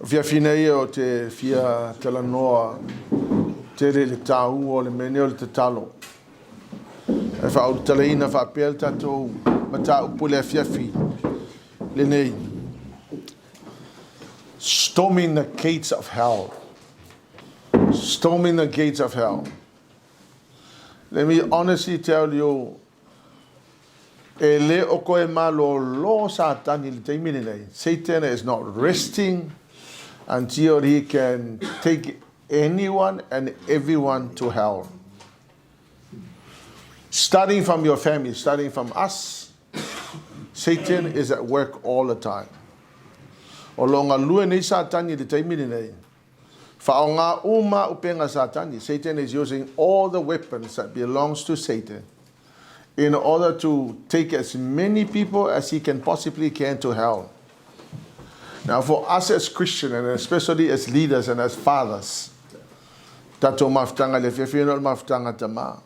Afiafi nei ou te fia talanoa tele i le tāua o le mea nei o le tatalo. E faaulutalaina faapea le tatou mataupu i le afiafi lenei. Storming the gates of hell. Storming the gates of hell. Let me honestly tell you, e le o koe malōlō Satani i le taimi lenei. Satan is not resting until he can take anyone and everyone to hell. Starting from your family, starting from us, Satan is at work all the time. O lo o galue nei Satani i le taimi lenei. Faaaoga uma upega Satani. Satan is using all the weapons that belongs to Satan in order to take as many people as he can possibly can to hell. Now for us as Christian and especially as leaders and as fathers, tatou mafutaga le afiafi ena o le mafutaga tama.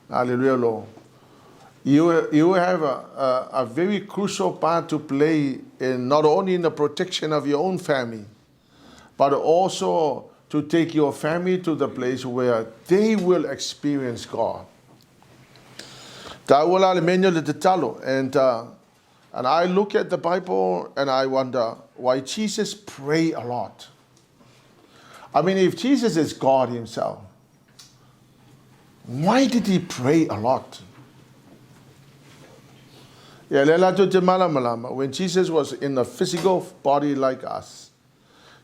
Hallelujah Lord. You have a very crucial part to play in not only in the protection of your own family, but also to take your family to the place where they will experience God. Tāua la le mea nei o le tatalo and and I look at the Bible and I wonder why Jesus pray a lot. I mean if Jesus is God himself, why did he pray a lot? Ia lea latou te malamalama, when Jesus was in a physical body like us,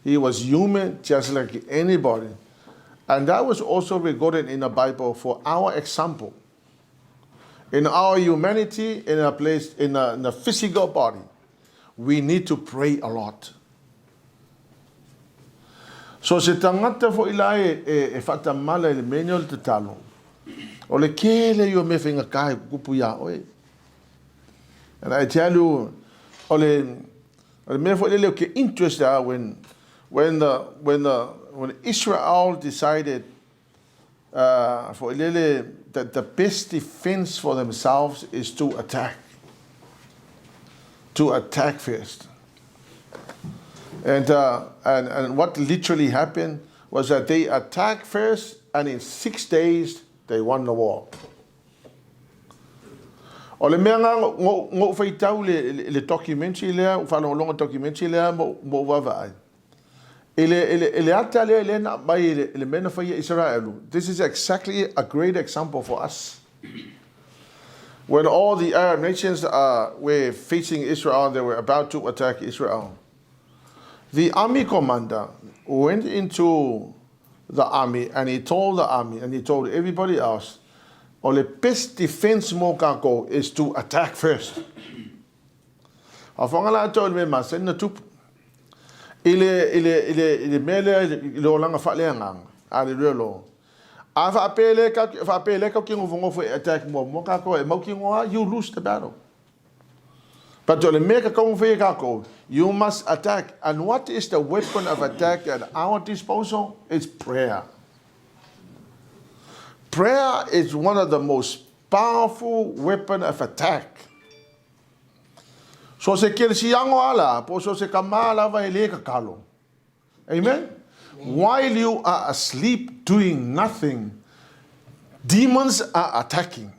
He was human just like anybody. And that was also recorded in the Bible for our example. In our humanity, in a place, in a physical body, we need to pray a lot. So se tagata foi la e, e, e faatamala i le mea nei o le tatalo, o le kele ia o mea faigata e kukupu iā oe. And I tell you, o le, O le mea foi lele ou te interest a when when the when the when Israel decided uh, foi lele that the best defense for themselves is to attack. To attack first. And, uh, and, and what literally happened was that they attacked first, and in 6 days, they won the war. O le mea nga ngou faitau i le documentary lea, ou faalogologo i le documentary lea ma ou vaavaai, i le ata lea lea na aumai i le mea na fai e Isaraelu, this is exactly a great example for us. When all the Arab nations were facing Israel, they were about to attack Israel. The army commander went into the army and he told the army and he told everybody else, o le best defense mo kākou is to attack first. Afoga latou i le mea masani na tupu. I le, i le, i le, i le mea lea i le olaga faaleagaga. Aleluia Lord. A faapea le ka, faapea le ka ki ngofonofo e attack muamua kākou e mautinoa, you lose the battle. But o le mea ka taumafai e kākou, you must attack. And what is the weapon of attack at our disposal? It's prayer. Prayer is one of the most powerful weapon of attack. So se kerisiano ala, po so se kama lava e le kakalo. Amen? While you are asleep doing nothing, demons are attacking.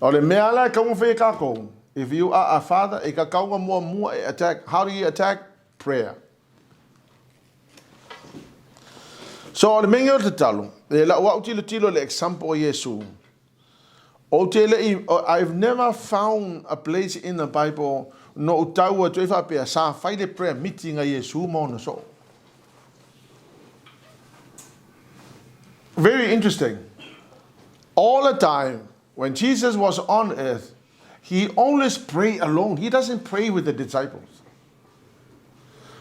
O le mea la e taumafai e kākou, if you are a father, e kakauga muamua e attack. How do you attack? Prayer. So o le mea o le tatalo, e lau au tilotilo le example o Iesu. Ou te le i, I've never found a place in the Bible no ou tau atu ai faapea, sa fai le prayer meeting a Iesu ma ona soo. Very interesting. All the time, when Jesus was on earth, he always pray alone. He doesn't pray with the disciples.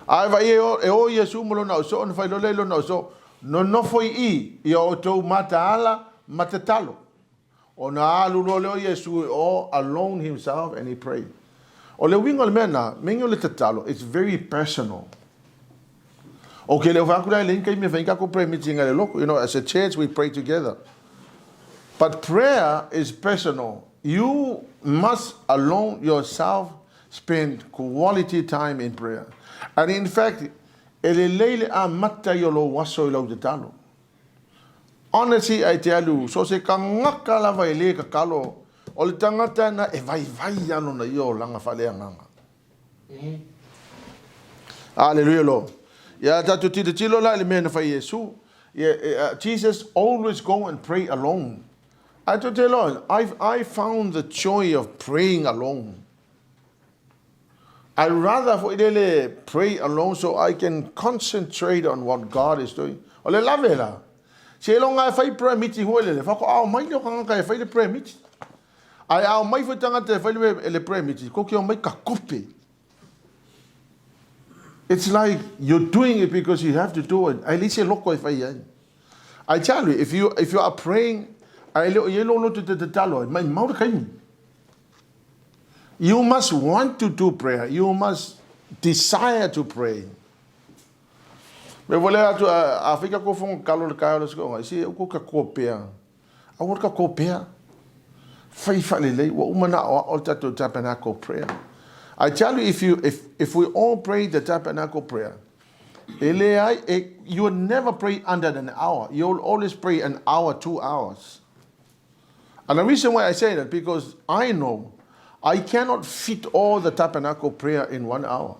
Ae vaai e o, e o Iesu ma lona uso, ona fai loa lea i lona uso, Nonofo i i, i a outou mataala ma tatalo. Ona alu loa lea o Iesu i o alone himself and he prayed. O le uiga o le mea na, mea o le tatalo, it's very personal. Okay, le fai atu la e leai ni taimi e fai ai tatou prayer meeting a le lotu. You know, as a church we pray together. But prayer is personal. You must alone yourself. Spend quality time in prayer. And in fact, e lelei le amata i o lou aso i lau tatalo. Honestly, ae te alu, so se tagata lava e le tatalo, o le tagata na e vaivai lava lona ia olaga faaleagaga. Aleluia Lord. Ia tatou tilotilo la i le mea na fai e Iesu. Ia, Jesus always go and pray alone. Ae tou te iloa, I found the joy of praying alone. I rather foi lele pray alone so I can concentrate on what God is doing. O le lave la. Seiloga e fai prayer meeting foi lele, faatoa ao mai lea o tagata e fai le prayer meeting. Ae ao mai foi tagata e fai le prayer meeting, koke o mai ka kope. It's like you're doing it because you have to do it. Ae leai se loko e fai ai. I tell you, if you, if you are praying, ae le o i ai lou loto e te tatalo ai, maumau le taimi. You must want to do prayer. You must desire to pray. Me wale atu a fai ka kofonga kalo le taeao le siko'oga, se uku ka kopea. Aua le ka kopea. Fai faalelei, ua uma ona aoao le tatou tabernacle prayer. I tell you, if you, if, if we all pray the tabernacle prayer, e leai, e, you will never pray under an hour. You will always pray an hour, 2 hours. And the reason why I say that, because I know I cannot fit all the tabernacle prayer in one hour.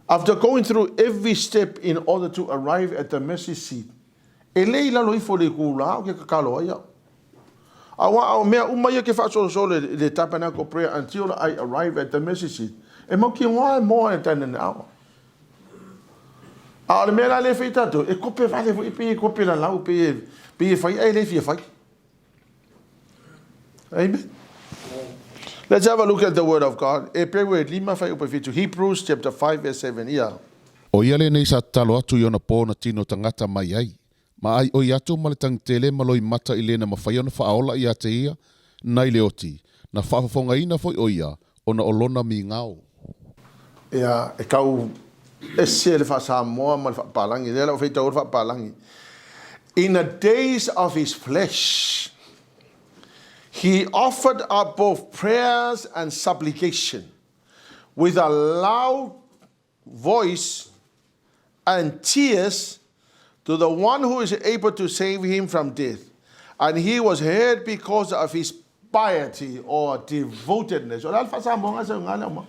After going through every step in order to arrive at the mercy seat, e le i lalo ifo i le itulā o ke tatalo ai au. Aua o mea uma ia ke faasolosolo i le tabernacle prayer until I arrive at the mercy seat, e mautinoa e more than an hour. A o le mea la lea e fai e tatou, e kope vale foi pei e kope lalau, pei e fai ae le fia fai. Amen. Let's have a look at the word of God. Heperu e 5 fuaiupu e 7. Hebrews chapter 5 verse 7. Ia. O ia lenei sa tatalo atu i ona po na tino tagata mai ai, ma ai oi atu ma le tagitele ma loimata i le na mafai ona faaola ia te ia nai le oti, na faafofogaina foi o ia ona o lona migao. Ia, e tau ese le faa-Samoa ma le faa-Palangi. Lea la ua faitau le faa-Palangi. In the days of his flesh, he offered up both prayers and supplication with a loud voice and tears to the one who is able to save him from death. And he was heard because of his piety or devotedness. O le a le faa-Samoa sa uga lea uma?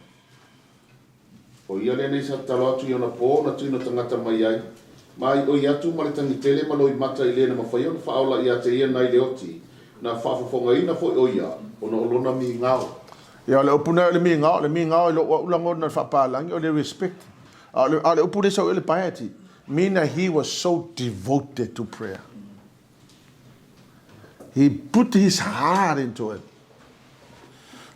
O ia lenei sa tatalo atu i ona po na tino tagata mai ai, ma ai oi atu ma le tagitele ma loimata i le na mafai ona faaola ia te ia nai le oti, na faafofogaina foi o ia ona o lona migao. Ia, o le upu nei o le migao, o le migao i lou au lagona i le faapalangi, o le respect. A o le, a o le upu lea sau i o le piety, mean that he was so devoted to prayer. He put his heart into it.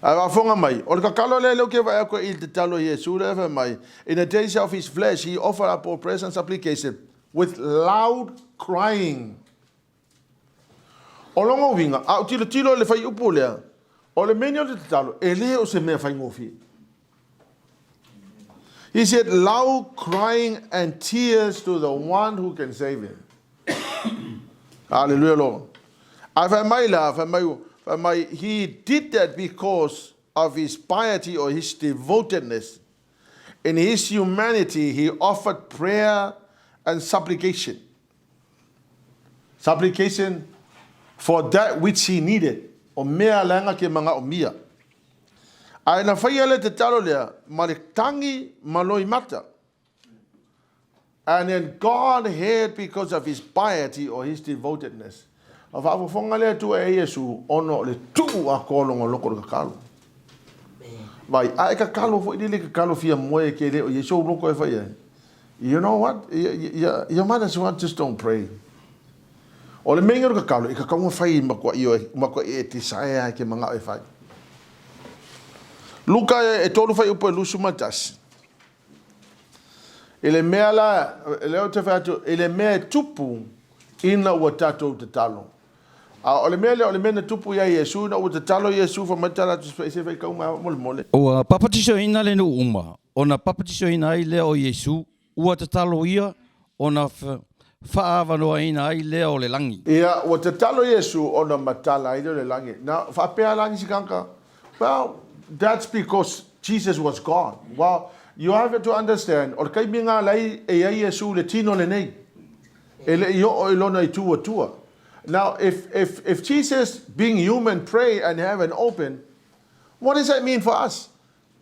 Ae faafofoga mai, o le tatalo lea lea ou te vaai atu ai i le tatalo a Iesu lea e fai mai, In the days of his flesh he offered up all prayers and supplication with loud crying. O lona uiga, a ou tilotilo i le fuaiupu lea, o le mea lenei o le tatalo, e le o se mea faigofie. He said, loud crying and tears to the one who can save him. Hallelujah, Lord. Ae fai mai la, fai mai, fai mai, he did that because of his piety or his devotedness. In his humanity, he offered prayer and supplication. Supplication for that which he needed, o mea leaga ke manaomia. Ae na faia le tatalo lea ma le tagi ma loimata. And then God heard because of his piety or his devotedness. O faafofoga le Atua e Iesu ona o le tuu atoa o lona loko i le tatalo. Vai, a e tatalo foi lele tatalo fia moe ke le o i ai sou loko e fai ai. You know what? You might as well just don't pray. O le mea o le tatalo, e tatau ona fai matuai oe, matuai e desire ai ke manao e fai. Luka e 3 fuaiupu e 21. I le mea la, lea ou te fai atu, i le mea e tupu ina ua tatou tatalo. A o le mea lea, o le mea na tupu iā Iesu, ina ua tatalo Iesu, fai mai tala atu, se faitau mai faamolemole. Ua papatisoina le nuu uma, ona papatisoina ai lea o Iesu, ua tatalo ia, ona faaavanoaina ai lea o le lagi. Ia, ua tatalo Iesu ona matala ai lea o le lagi. Na faapea la nisi tagata, Well, that's because. Jesus was God. Well, you have to understand, o le taimi lena la e i ai Iesu i le tino lenei. E le i oo i lona itu atua. Now, if, if, if Jesus, being human, pray and heaven open, what does that mean for us?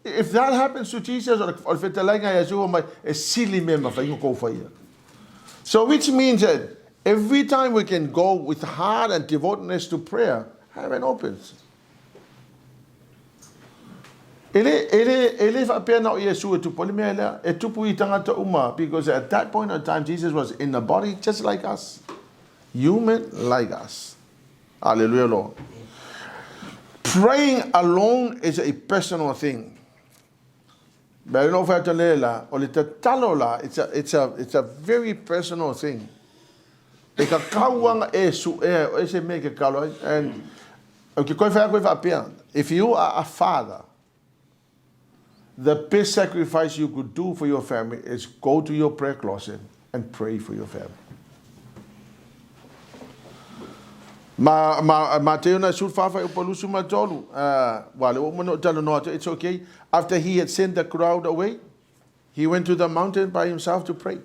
If that happens to Jesus, o le fetalaiga a Iesu mai, e sili mea mafai ona kou faia. So which means that every time we can go with heart and devotedness to prayer, heaven opens. E le, e le, e le faapea na o Iesu e tupu ai le mea lea, e tupu i tagata uma, because at that point of time Jesus was in the body just like us, human like us. Hallelujah, Lord. Praying alone is a personal thing. Mea no whai atu le la, o le tatalo la, it's a, it's a, it's a very personal thing. E ka kauanga e su e, o e se me ke kalo ai. And, o ke koe whai koe whaapea, if you are a father, the best sacrifice you could do for your family is go to your prayer closet and pray for your family. Ma, ma, Mateo na sul whawhai o palusu ma tolu. Wa le o mano talo no atu, it's okay. After he had sent the crowd away, he went to the mountain by himself to pray.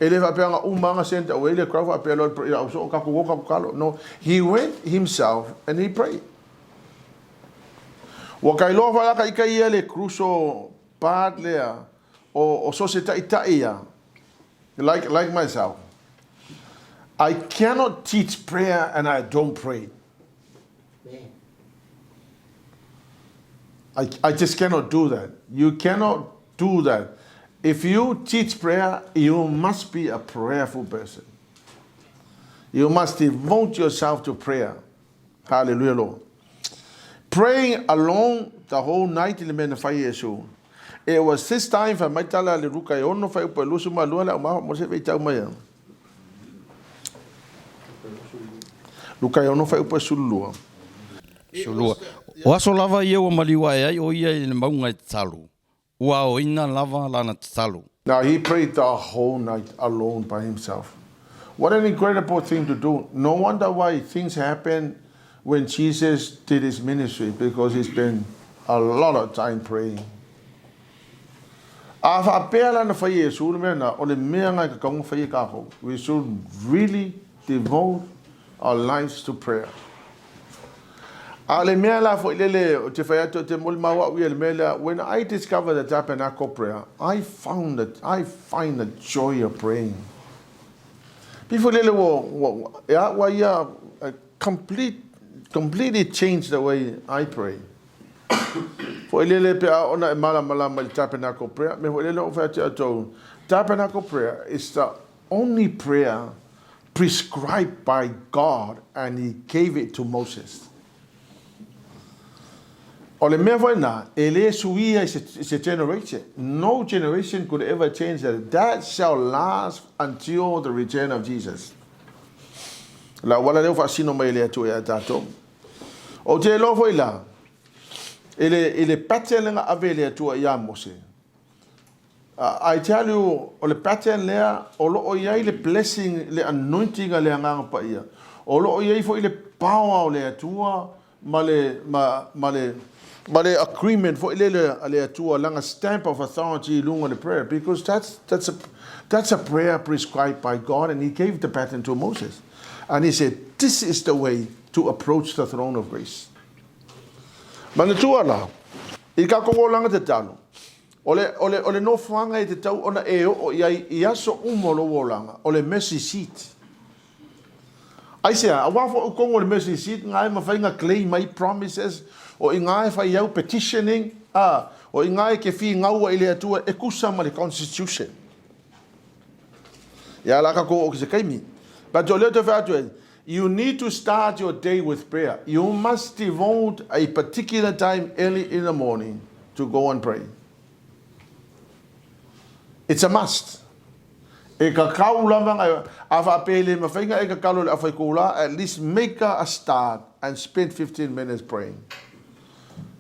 E le faapea nga uma nga sent away le crowd faapea loa le au so ka ku ka kalo. No, he went himself and he prayed. Ua ka iloa fa ka ika ia le crucial part lea o o so se taitai ia. Like like myself. I cannot teach prayer and I don't pray. I, I just cannot do that. You cannot do that. If you teach prayer, you must be a prayerful person. You must devote yourself to prayer. Hallelujah, Lord. Praying alone the whole night i le mea na fai e Iesu. It was this time fai mai tala a le Ruka e ono fai upa e lusu ma lua le au maha mo se vei tau mai a. Luka e ono fai upa e sulu lua. Sulua. O aso lava ia ua maliu ae ai o ia i le mauga e tatalo. Ua aoina lava lana tatalo. Now he prayed the whole night alone by himself. What an incredible thing to do. No wonder why things happen when Jesus did his ministry because he spent a lot of time praying. A faapea la na fai e Iesu le mea na, o le mea nga e kakau nga fai e kākou. We should really devote our lives to prayer. A le mea la foi lele o te whai atu o te moli mau au ia le mea lea, when I discovered the tabernacle prayer, I found that I find the joy of praying. Before lele ua, ua, e a ua ia complete, completely changed the way I pray. Foi lele pe a ona e malamalama i le tabernacle prayer, me foi lele o whai atu atu, tabernacle prayer is the only prayer prescribed by God and he gave it to Moses. O le mea foi na, e le suia i se, se generation. No generation could ever change that. That shall last until the return of Jesus. La wala leo whaasino mai le atu e a tātou. O te iloa foi la, i le, i le pattern lenga ave le Atua iā Mose. I tell you, o le pattern lea, o loo i ai le blessing, le anointing a le Agaga Paia. O loo i ai foi le power o le Atua ma le, ma, ma le, ma le agreement foi lele a le Atua, lana stamp of authority i luga o le prayer, because that's, that's a, that's a prayer prescribed by God and he gave the pattern to Moses. And he said, this is the way to approach the throne of grace. Manatua la, i ka kou olaga tatalo, o le, o le, o le nofoaga e tatau ona e oo i ai i aso uma o lou olaga, o le mercy seat. Aisea, aua foi oukou o le mercy seat nga e mafai nga claim ai promises, o i nga e fai au petitioning, a, o i nga e ke fingaua i le Atua e kusa ma le constitution. Ia la ka kou o ki se kaimi. But o lea te whai atu e, you need to start your day with prayer. You must devote a particular time early in the morning to go and pray. It's a must. E kakau lava nga, a whaapea le mawhainga e kakalo le awhai kou la, at least make a start and spend 15 minutes praying.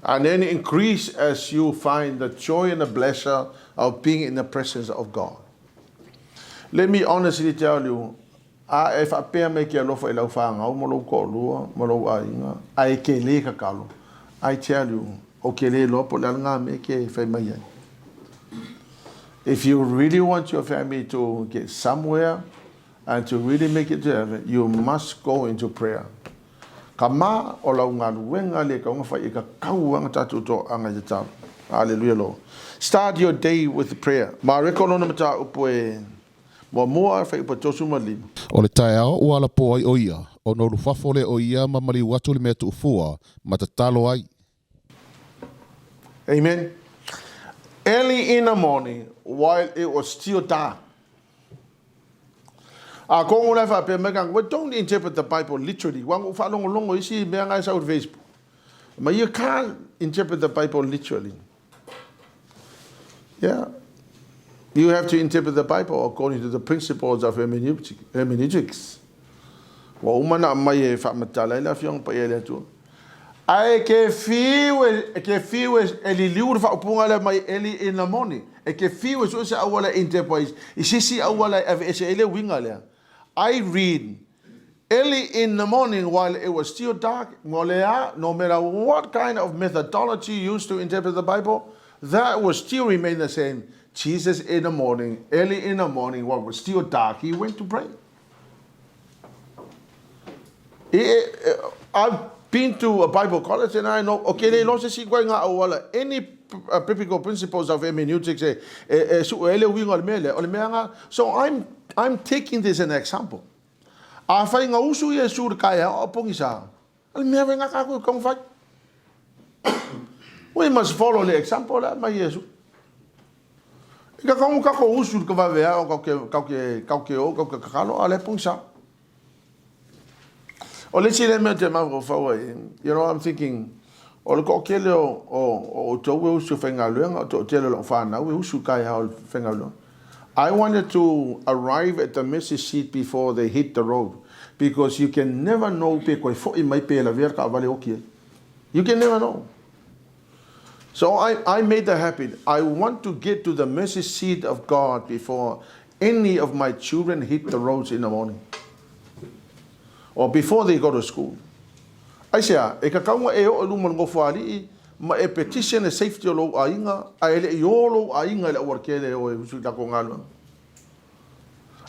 And then increase as you find the joy and the pleasure of being in the presence of God. Let me honestly tell you, a e faapea mai ke alofa i lau whāngau mo lou toalua, mo lou aiga, ae ke le kakalo. I tell you, Ou ke le iloa po o le a lena mea e ke fai mai ai. If you really want your family to get somewhere and to really make it to heaven, you must go into prayer. Ka ma o lau galuega le kauga fai e ka kau anga tatou toaga i te talo. Hallelujah Lord. Start your day with prayer. Mareko lona mataupu e muamua fai upu 35. O le taeao ua alapo ai ʻo ia, ona ulufafo lea o ia ma maliu atu i le mea tuufua, ma tatalo ai. Amen. Early in the morning, while it was still dark. A kongo la faapea mai ka, well, don't interpret the Bible literally. Wa ngu whaalongolongo isi mea ngai sa Facebook. Ma you can't interpret the Bible literally. Yeah. You have to interpret the Bible according to the principles of hermeneutics. Ua uma ona aumai e faamatala ai le Afioga Paia i le Atua. Ae ke fiu e, ke fiu e, e liliu le faaupuga lea mai early in the morning. E ke fiu e sue se auala e interpret ai, i se isi auala e aveese ai le uiga lea. I read early in the morning while it was still dark, mo le a, no matter what kind of methodology used to interpret the Bible, that will still remain the same. Jesus in the morning, early in the morning while it was still dark, he went to pray. I've been to a Bible college and I know, okay, le iloa se isi koe ngā auala, any biblical principles of hermeneutics e, e, e sue ai le uiga o le mea lea, o le mea ngā, so I'm, I'm taking this as an example. A whai ngā usu i e su le kai o pongisa, o le mea whai ngā kākou kong whai. We must follow the example la mai Iesu. I ka kaunga ka ko usu ka vave a o kau ke kau ke kau ke o kau ke kakalo a le pongisa. O le isi lea mea ou te mafaufau ai, you know, I'm thinking, o le toatele o, o, o outou e usu faigaluega, o toatele o lau fanau e usu i taeao i le faigaluega. I wanted to arrive at the mercy seat before they hit the road because you can never know pe koe foi mai pe lavea le taavale oki ai. You can never know. So I, I made the habit, I want to get to the mercy seat of God before any of my children hit the roads in the morning. Or before they go to school. Aisea, e kakaunga e oo i luma o le nofoalii ma e petition le safety o lou aiga, ae le i o lou aiga i le aualatele e o e usu i tatou galuega.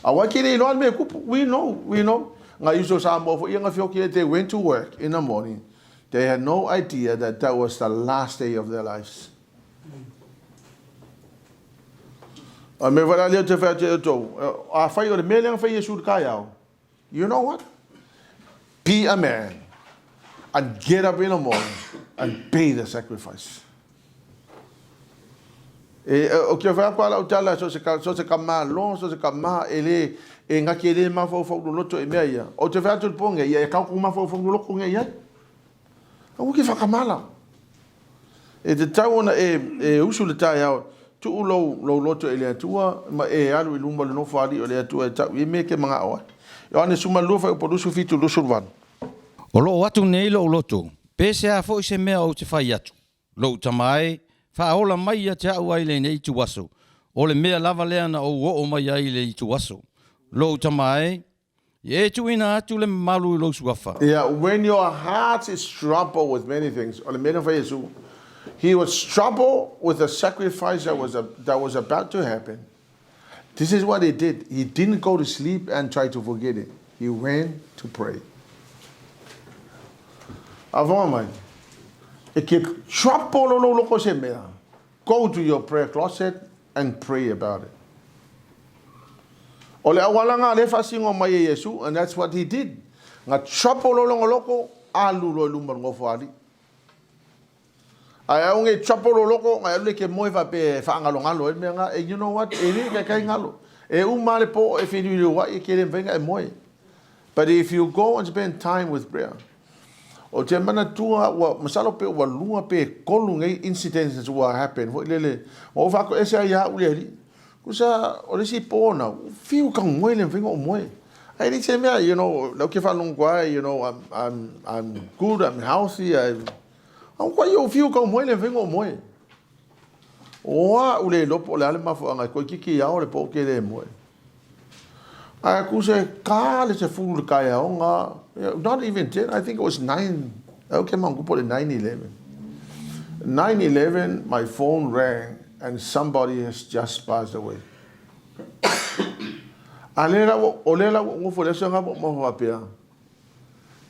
Aua ke le iloa le mea e kupu. We know, we know. Ngai uso Samoa foi ia nga fioki e they went to work in the morning. They had no idea that that was the last day of their lives. A me wala lea te whai te tou. A whai o le mea lea whai Yesu le kaiao. You know what? Be a man and get up in the morning and pay the sacrifice. E, o kia whai ako ala o tala, so se ka, so se ka malo, so se ka maha, e le, e ngaki e le mafaufau loloto e mea ia. O te whai atu le ponge, ia e kau ko mafaufau loloko nge ia. Aua ke whakamala. E te tau ona e, e usu le taeao, tuu lou, lou loto i le Atua, ma e alu i luma o le nofo alii o le Atua e tau i mea ke mangao ai. Ioane 12 fuaiupu 27 28. O lo o atu nei lou loto, pe se a foi se mea ou te fai atu, lou tama e, faaola mai ia te au ai lenei ituaso, o le mea lava lea na ou oo mai ai i le ituaso, lou tama e, Ia e tuuina atu le mamalu i lou suafa. Ia, when your heart is troubled with many things, o le mea na fai Iesu, he was troubled with the sacrifice that was, that was about to happen. This is what he did. He didn't go to sleep and try to forget it. He went to pray. A whanga mai, e ke trouble o lou loko se mea, go to your prayer closet and pray about it. O le auala nga le faasino mai e Iesu, and that's what he did. Nga trouble o longa loko, alu loa i luma o le nofo alii. Ae au nge trouble o loko, ngai alu le ke moe faapea e whaangalongalo e mea nga, and you know what, e le kai kai ngalo. E uma le po e whiriwiri wai e ke le mawhainga e moe. But if you go and spend time with prayer, o te manatua ua masalo pe ua lua pe kolu nei incidents ua happen foi lele o whaako ese ai a ule ali kusa o le isi po na fiu ka moe le mawhainga o moe. Ai le se mea, you know, lau ke whalongo koa, you know, I'm, I'm, I'm good, I'm healthy, I, au koa i o fiu ka moe le mawhainga o moe. O a ule lopo le ale mafuanga koe kiki ao le po ke le moe. Ae ku se ka le se fulu le kaeaoga, not even 10, I think it was 9, okay mangu po le 9, 11. 9:11 my phone rang and somebody has just passed away. A lea la ua, o lea la ua ou nofo i le aso lena ma ou mafaufau faapea,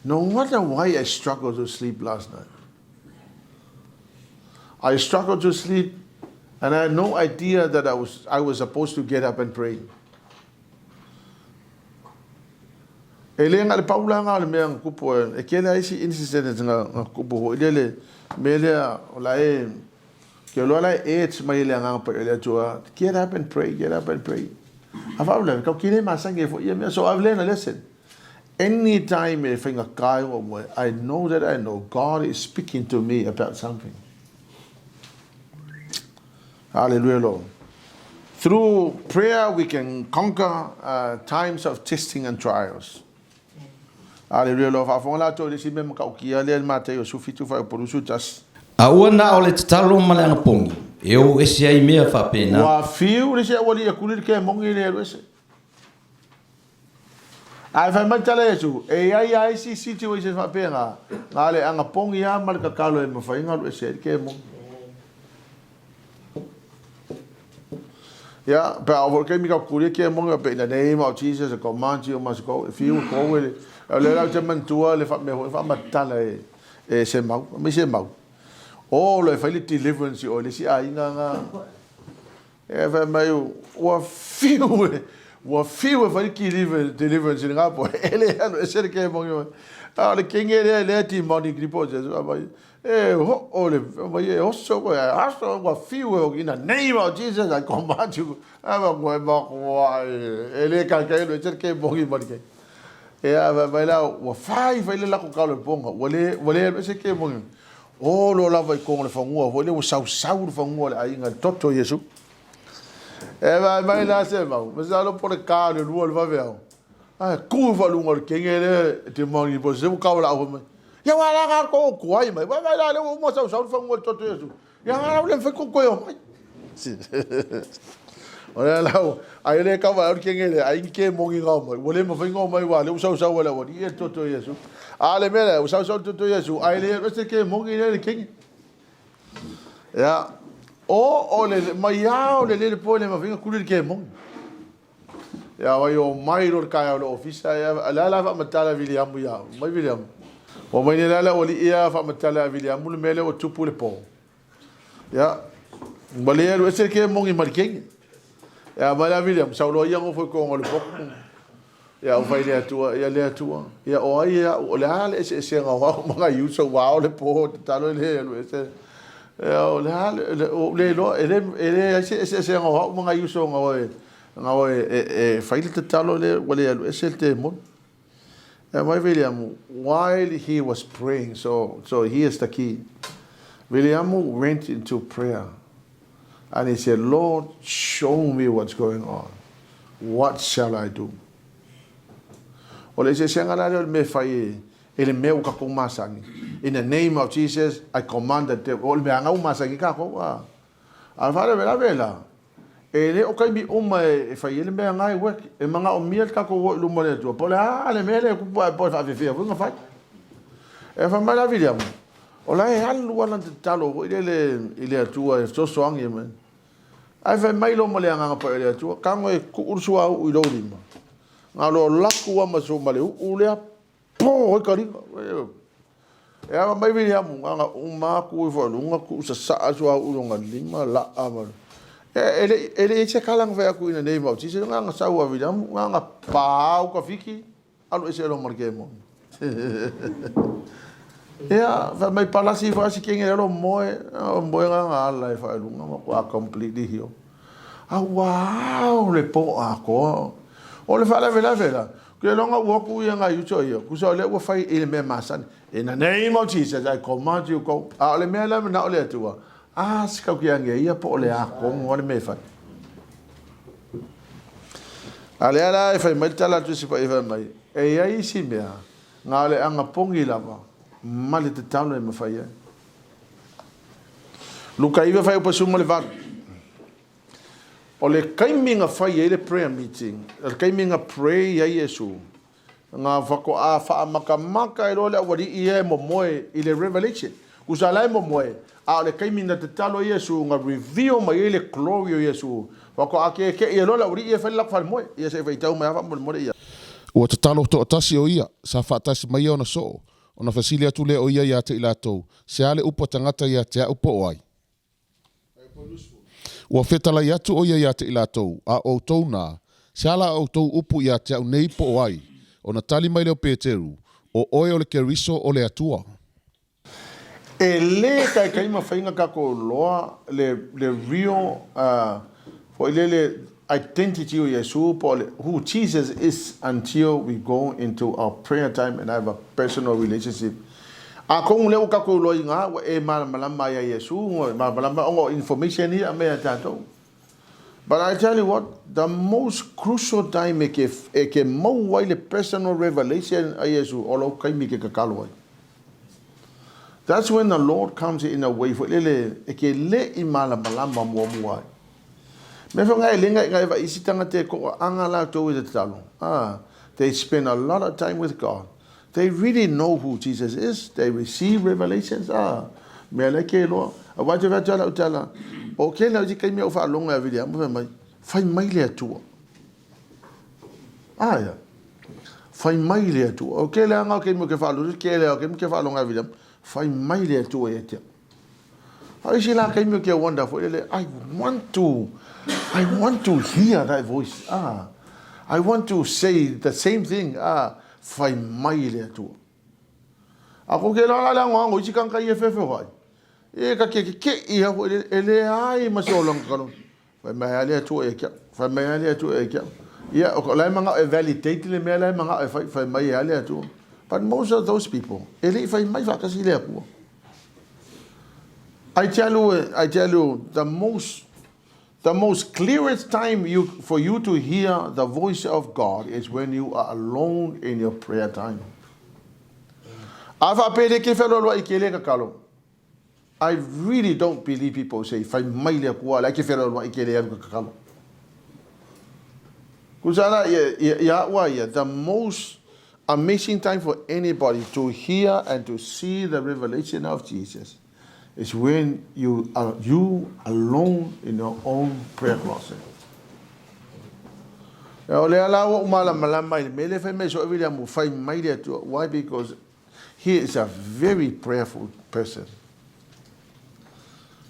No wonder why I struggled to sleep last night. I struggled to sleep and I had no idea that I was, I was supposed to get up and pray. E le na le paulanga o le mea na kupu e, e kele ai si incident na, na kupu hoi le le me lea o la e ke loa la e e mai le anga pa le atua get up and pray get up and pray a fa le ka kile ma sange fo ia mea so I've learned a lesson any time e whainga kai o moe I know that I know God is speaking to me about something Hallelujah Lord Through prayer we can conquer uh, times of testing and trials. Hallelujah Lord. Faafofoga latou i le isi mea matautia lea i le Mataio 17 fuaiupu 21. A ua na o le tatalo ma le anapogi e ou ese ai mea faapena. Ua fiu le isi aualii e kuli le kemoni e le alu ese. Ae fai mai tala Iesu, e i ai a isi situation faapena, na le anapogi lava ma le tatalo e mafai ona alu ese ai le kemoni. Ia, pe a oo foi i le taimi tatou te kulia kemoni faapea, in the name of Jesus, I command you must go. E fiu e go e le, o lea la ou te manatua le mea foi faamatala e, e Semau, fai mai Semau, o loa e fai le deliverance i o i le isi aiga na, e fai mai ua fiu e, ua fiu e fai le deliverance i lena poe, e le alu ese le kemoni mai. A o le kenge lea, lea demonic possession, fai mai, E ho le mai e oso koe a aso ua fiu e hoki in the name of Jesus I command you a ma koe ma koa e le kai kai lo e ke bongi ma ke e a va mai la ua fai fai le lako kalo ponga ua le ua le se ke bongi o lo lava i kongo le fangua foi le ua sau sau le fangua le aiga le toto Iesu e vai mai la se mau masalo po le ka le lua le vave au Ae ku whalunga o le kenge le te maungi po se ka wala au mai. Ia wa la ka ko ko ai mai. Wa mai la le o mo sau sau whangu toto Yesu. Ia nga la le fai ko ko yo mai. O le lau, ai le ka wa le kenge le ai ke mongi ngau mai. Wa le ma fai ngau mai wa le sau sau wala wa ni toto Yesu. A le mele o sau sau toto Yesu. Ai le se ke mongi le kenge. Ia o o le mai ao le le po le ma fai kuli le ke mongi. Ia wai o mai lo le kaeao i le ofisa ia le a la faamatala e Viliamu ia au. Mai Viliamu. Ua mai nei la le aualii ia faamatala ia Viliamu le mea lea ua tupu i le po. Ia ua le alu ese le kemoni ma le kenge. Ia mai la Viliamu sau loa ia nofo i koga o le potu. Ia ua fai le Atua, ia le Atua. Ia o ai ia o le a le eseesega o au ma nai uso ua ao le po tatalo e le alu ese. Ia o le a le o le iloa e le e leai se eseesega o au ma nai uso na oe na oe e, e fai le tatalo le ua le alu ese le temoni. E mai Viliamu, while he was praying, so so here's the key. Viliamu went into prayer and he said, Lord, show me what's going on. What shall I do? O le eseesega la lea o le mea e fai e, e le mea ua tatou masani. In the name of Jesus, I command the devil. O le mea ana ua masani tatou. A, a faalavelave la, e le o taimi uma e, e fai ai le mea na e work. E manaomia le tatou o i luma o le Atua. Po o le a le mea lea e tupu ae po o le faafefea foi ona fai. E fai mai la Viliamu, o la e alu lava lana tatalo foi lele i le Atua e fesoasoani mai. Ae fai mai loa ma le Agaga Paia o le Atua, Tago e tuu le suauu i lou lima, na loa laku lava ma su ma le uu lea, po ai ka lima. E aga mai Viliamu, na ona uma atu ifo i luga, tuu sasaa le suauu i lona lima, laa ma le... E, e le, e le i ai se kala na fai atu ina nei mautisi, na ona sau a Viliamu, na ona pau ka fiki, Alu ese loa ma le kemoni. Ia, fai mai palasi ifo asi kenge lea lo moe, o moe nga nga ala e whaelunga ma kua completely heal. A wow, le po a koa. O le whaalavelave la, ke longa ua ku ia nga yuto ia, kusa o le ua fai i le mea masani. In the name of Jesus, I command you go. A o le mea la mana o le atua, a si kau ki ange ia po o le a kongo o le mea fai. A lea la e fai mai le tala a le Tusi Paia fai mai, e i ai isi mea, na o le agapogi lava ma le tatalo e mafai ai. Luka 9 fuaiupu 18. O le taimi na fai ai le prayer meeting, o le taimi na pray ai Iesu, na faatoa faamatamata ai loa le aualii ia e momoe i le revelation. Kusa la e momoe, a o le taimi na tatalo ai Iesu na reveal mai ai le glory o Iesu, faatoa keke'i ai loa le aualii ia e fai le latou falemoe, ia se i faitau mai lava faamolemole ia. Ua tatalo toatasi o ia, sa faatasi mai ia ona soo, ona fesili atu lea o ia ia te i latou, Se a le upu a tagata ia te a'u po o ai? Ua fetalai atu o ia ia te i latou, A outou na, se a la outou upu ia te a'u nei po o ai? Ona tali mai lea o Peteru, O oe o le Keriso o le Atua. E le taitai mafai ona tatou iloa le le real foi lele identity o Iesu po o le who Jesus is until we go into our prayer time and have a personal relationship. Atonu lea ua tatou iloaina ua e malamalama ai ia Iesu, ua e malamalama ona o information ia e aumai ia tatou. But I tell you what, the most crucial time e ke, e ke maua ai le personal revelation a Iesu, o lou taimi e ke tatalo ai. That's when the Lord comes in a way foi lele e ke le i malamalama muamua ai. Mea foi nga e lenga i nga e vaisi tangata e koʻoaʻaga latou i te tatalo. Ah, they spend a lot of time with God. They really know who Jesus is, they receive revelations, ah, mea la ke iloa. Aua te fai atu lau tala, o kēlā isi taimi au faalogo ia Viliamu fai mai, fai mai le Atua. Ah, ia. Fai mai le Atua. O kēlā anga o keimi o ke faalogo, kēlā o keimi ke faalogo ia Viliamu, fai mai le Atua ia te au. A isi la kaimi o ke wonder foi lele, I want to, I want to hear that voice. Ah, I want to say the same thing. Ah, fai mai le Atua. A ko ke la la le angoango isi kanga i e fefe hoi. E ka ke ke i ha foi lele, e le ai ma se olanga kalo. Fai mai a le Atua e kia. Fai mai a le Atua e kia. Ia, o la e mangao e validate le mea la e mangao e fai, fai mai a le Atua. But most of those people, e le i fai mai whaakasi le Atua. I tell you, I tell you, the most, the most clearest time you, for you to hear the voice of God is when you are alone in your prayer time. A whaapele ke wheloaloa i ke le kakalo. I really don't believe people say fai mai le Atua la ke wheloaloa i ke le alu kakalo. Kusana, ia, ia, ia, ia, the most amazing time for anybody to hear and to see the revelation of Jesus is when you are you alone in your own prayer closet. O lea la ua ou malamalama i le mea lea fai mai soe Viliamu, fai mai le Atua. Why? Because he is a very prayerful person.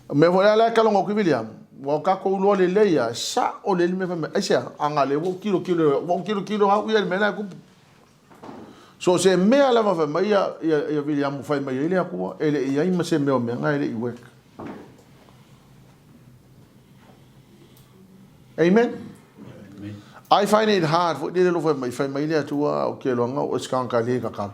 O mea foi lea la e kalogo atu i Viliamu, ua tatou iloa lelei lava, e sao lelei le mea fai mai. Aisea? Ana lea ua ou tilotilo, ua ou tilotilo au ia i le mea la e tupu. So o se mea lava fai mai ia, ia, ia Viliamu fai mai ai le Atua, e le i ai ma se mea o mea na e le i work. Amen. Amen. I find it hard foi lele lo fai mai, fai mai le Atua o ke loanga o se ka le kakalo.